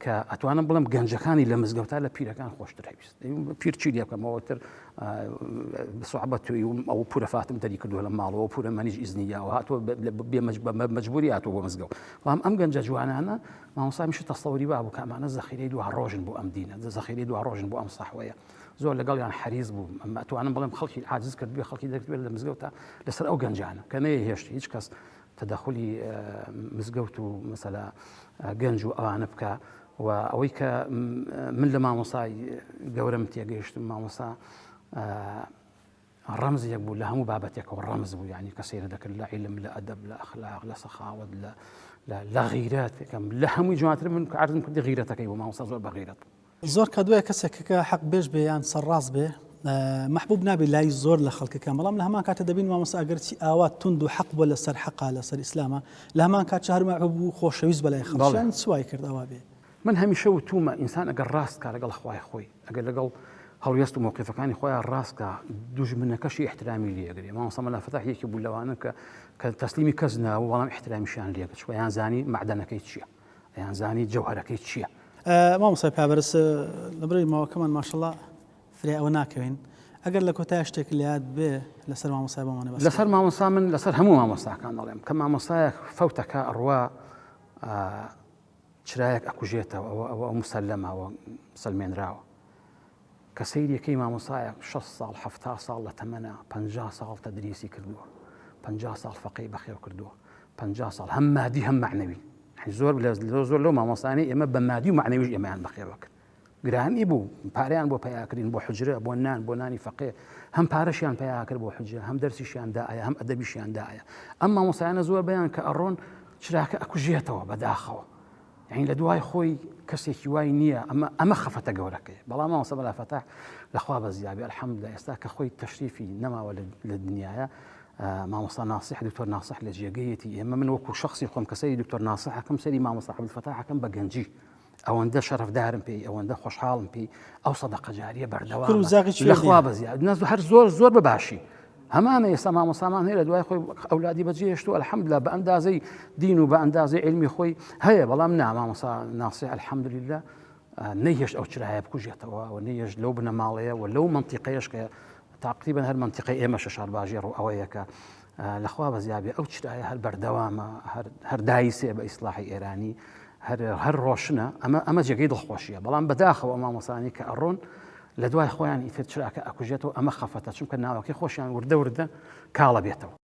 کە ئەتوانم بڵم گەنجەکانی لە مزگەوتا لە پیرەکان خۆشتر هەویست پیر چی لێ بکەمەوە تر سوعبەت ئەو پورە فاتم دەری کردووە لە ماڵەوە پورە مەنیش ئیزنی یاوە هاتووە مەجبوری هاتووە بۆ مزگەوت بەڵام ئەم گەنجە جوانانە مامۆستا هەمیشە تەسەوری وا بوو کە ئەمانە زەخیرەی دوا ڕۆژن بۆ ئەم دینە زەخیرەی دوا ڕۆژن بۆ ئەم سەحوەیە زۆر لەگەڵیان حەریز بوو ئەتوانم بڵێم خەڵکی عاجز کرد بێ خەڵکی دەکرێت لە مزگەوتە لەسەر ئەو گەنجانە کە نەیهێشت هیچ کەس تەدەخلی مزگەوت و مەسەلا گەنج و ئەوانە بکە و ئەوەی کە من لە مامۆسای گەورەم تێگەیشتم مامۆسا ڕەمزێک بوو لە هەموو بابەتێکەوە ڕەمز بوو یعنی کە سەیرە دەکرد لە عیلم لە ئەدەب لە ئەخلاق لە سەخاوەت لە لە غیرەت یەکەم لە هەمووی جوانتر من کە عەرزم کردی غیرەتەکەی بوو مامۆستا زۆر بە غیرەت بوو. زۆر کات وایە کەسێک کە حەق بێژ بێ یان سەرڕاست بێ مەحبوب نابێ لای زۆر لە خەڵکەکان بەڵام لە هەمان کاتە دەبین مامۆستا ئەگەرچی ئاوا توند و حەق بووە لەسەر حەقا لەسەر ئیسلامە لە هەمان کات هەر مەحبوب و خۆشەویست بەلای خەڵکیان چ وای کرد ئەوا بێ؟ من هەمیشە وتوومە ئینسان ئەگەر ڕاست کا لەگەڵ خوای خۆی ئەگەر لەگەڵ. هەڵوێست و مەوقیفەکانی خۆیان ڕاست کا دوژمنەکەشی ئیحترامی لێگرێ مامۆستا مەلا فەتاح یەکی بوو لەوانە کە کە تەسلیمی کەس ناوە بەڵام ئیحترامیشیان لێگرت چونکە یان زانی مەعدەنەکەی چییە یان زانی جەوهەرەکەی چییە. مامۆستای پابەرز لەبەرئەوەی ماوەکەمان ماشەڵا فرای ئەوە ناکەوین ئەگەر لە کۆتای شتێک لە یاد بێ لەسەر مامۆستای بۆمانە باس لەسەر مامۆستا من لەسەر هەموو مامۆستاکان دەڵێم کە مامۆستایەک فەوتەکە ئەڕوا چرایەک ئەکوژێتەوە ئەوە ئەوە ئەو مسەلەمە ئەوە سەلمێنراوە کە سەیریەکەی مامۆسایەک 6 ساڵ ه ساڵ لە تەمەە 50 ساڵ تەدریسی کردووە 50 ساڵ فەقەی بەخێو کردووە 50 ساڵ هەم مادی هەم معنەوی زۆر لە زۆر لەو مامۆستانی ئێمە بە مادی و معنەویش ئێمەیان بەخێوە کرد گرانی بوو پارەیان بۆ پیاکردین بۆ حجرە بۆ نان بۆ نانی فەقێ هەم پارەشیان پیاکرد بۆ حجرە هەم دەرسیشیان دایە هەم ئەدەبیشیان دایە ئەم مامۆستایانە زۆر بەیان کە ئەڕۆن چراکە ئەکوژێتەوە بەداخەوە یعنی لە دوای خۆی کەسێکی وای نییە ئەمە ئەمە خەفەتە گەورەکەی بەڵام مامۆستا مەلا فەتاح لەخوا بەزیابی الحمدلله ئێستا کە خۆی تەشریفی نەماوە لە دنیاە مامۆستا ناسیح دکتۆر ناسح لە جێگەیەتی ئێمە من وەکو شخصی خۆم کە سەری دکتۆر ناسحەکەم سەری مامۆستا عەبدولفەتاحەکەم بە گەنجی ئەوەندە شەرەفدارم پێی ئەوەندە خۆشحاڵم پێی ئەو سەدەقە جاریە بەردەوام لەخوا بەزیاد نەز هەر زۆر زۆر بە باشی هەمانە ئێستا مامۆسامان هەیە لە دوای خۆی ئەولادی بەجێهێشت و الحمدلله بە ئەندازەی دین و بە ئەندازەی علمی خۆی هەیە بەڵام نا مامۆسا ناسی الحمدلله نەیهێشت ئەو چرایە بکوژێتەوە و نەیهێشت لەو بنەماڵەیە و لەو منتیقەیەش کە تاقریبا هەر منتیقەی ئێمەشە شارباژێڕ و ئەوەیە کە لەخوا بەزیابێ ئەو چرایە هەر بەردەوامە هەر دایسێ بە ئیسلاحی ئێرانی هەر هەر ڕۆشنە ئەمە ئەمە جێگەی دڵخۆشیە بەڵام بەداخەوە مامۆسانی کە ئەڕۆن لە دوای خۆیان ئیتر چراکە ئەکوژێتەوە ئەمە خەفەتە چونکە ناوەکەی خۆشیان وردە وردە کاڵە بێتەوە.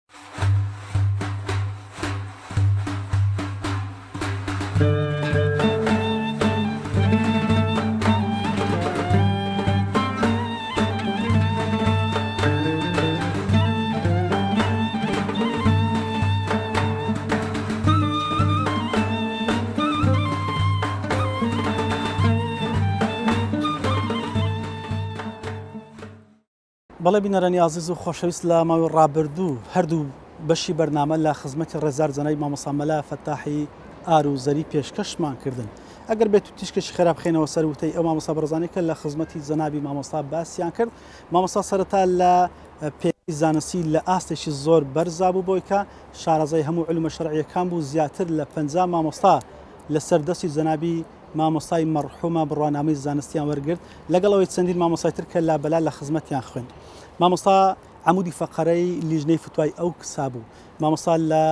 بەڵێ بینەرانی ئازیز و خۆشەویست لە ماوەی ڕابردوو هەردوو بەشی بەرنامە لە خزمەتی ڕێزدار جەنابی مامۆستا مەلا فەتاحی ئاروزەری پێشکەشمان کردن ئەگەر بێت و تیشکێکی خێرا بخەینەوە سەر وتەی ئەو مامۆستا بەڕێزانەی کە لە خزمەتی جەنابی مامۆستا باسیان کرد مامۆستا سەرەتا لە پێگەی زانستی لە ئاستێکی زۆر بەرزا بوو بۆی کە شارەزای هەموو علومە شەرعیەکان بوو زیاتر لە 50 مامۆستا لەسەر دەستی جەنابی مامۆستای مەڕحومە بڕوانامەی زانستیان وەرگرت لەگەڵ ئەوەی چەندین مامۆستای تر کە لابەلا لە خزمەتیان خوێند مامۆستا عەمودی فەقەرەی لیژنەی فتوای ئەو کسا بوو مامۆستا لە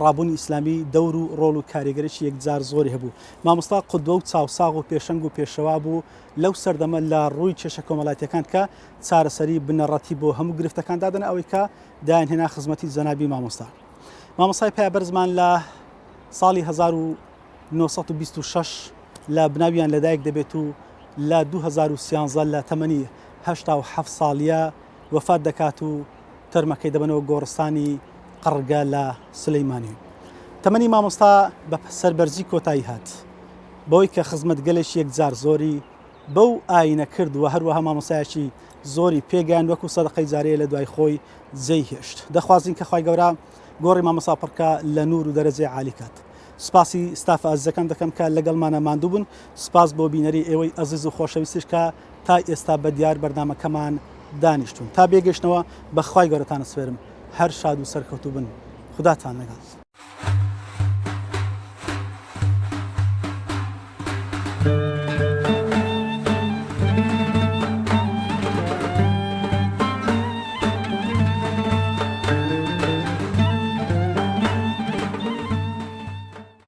ڕابوونی ئیسلامی دەور و ڕۆڵ و کاریگەریی یەکجار زۆری هەبوو مامۆستا قودوە و چاوساغ و پێشەنگ و پێشەوا بوو لەو سەردەمە لە ڕووی کێشە کۆمەڵایەتیەکان کە چارەسەری بنەڕەتی بۆ هەموو گرفتەکان دادەنا ئەوەی کە دایانهێنا خزمەتی جەنابی مامۆستا مامۆستای پایەبەرزمان لە ساڵی 1926 لە بناویان لەدایک دەبێت و لە 2013 لە تەمەنی 87 ساڵیە وەفات دەکات و تەرمەکەی دەبەنەوە گۆڕستانی قڕگە لە سلەیمانی. تەمەنی مامۆستا بە سەربەرزی کۆتایی هات بەوەی کە خزمەتگەلێکی یەکجار زۆری بەو ئاینە کرد و هەروەها مامۆستایەکی زۆری پێگەیاند وەکو سەدەقەی جاریە لە دوای خۆی جێی هێشت. دەخوازین کە خوای گەورە گۆڕی مامۆستا پڕکا لە نور و دەرەجەی عالی کات. سپاسی ستافە ئازیزەکان دەکەم کە لەگەڵمانە ماندوو بوون. سپاس بۆ بینەری ئێوەی ئەزیز و خۆشەویستیش کە تا ئێستا بە دیار بەرنامەکەمان دانیشتوون. تا بێگەیشتنەوە بە خوای گەورەتان ئەسپێرم. هەر شاد و سەرکەوتوو بن. خوداتان لەگەڵ.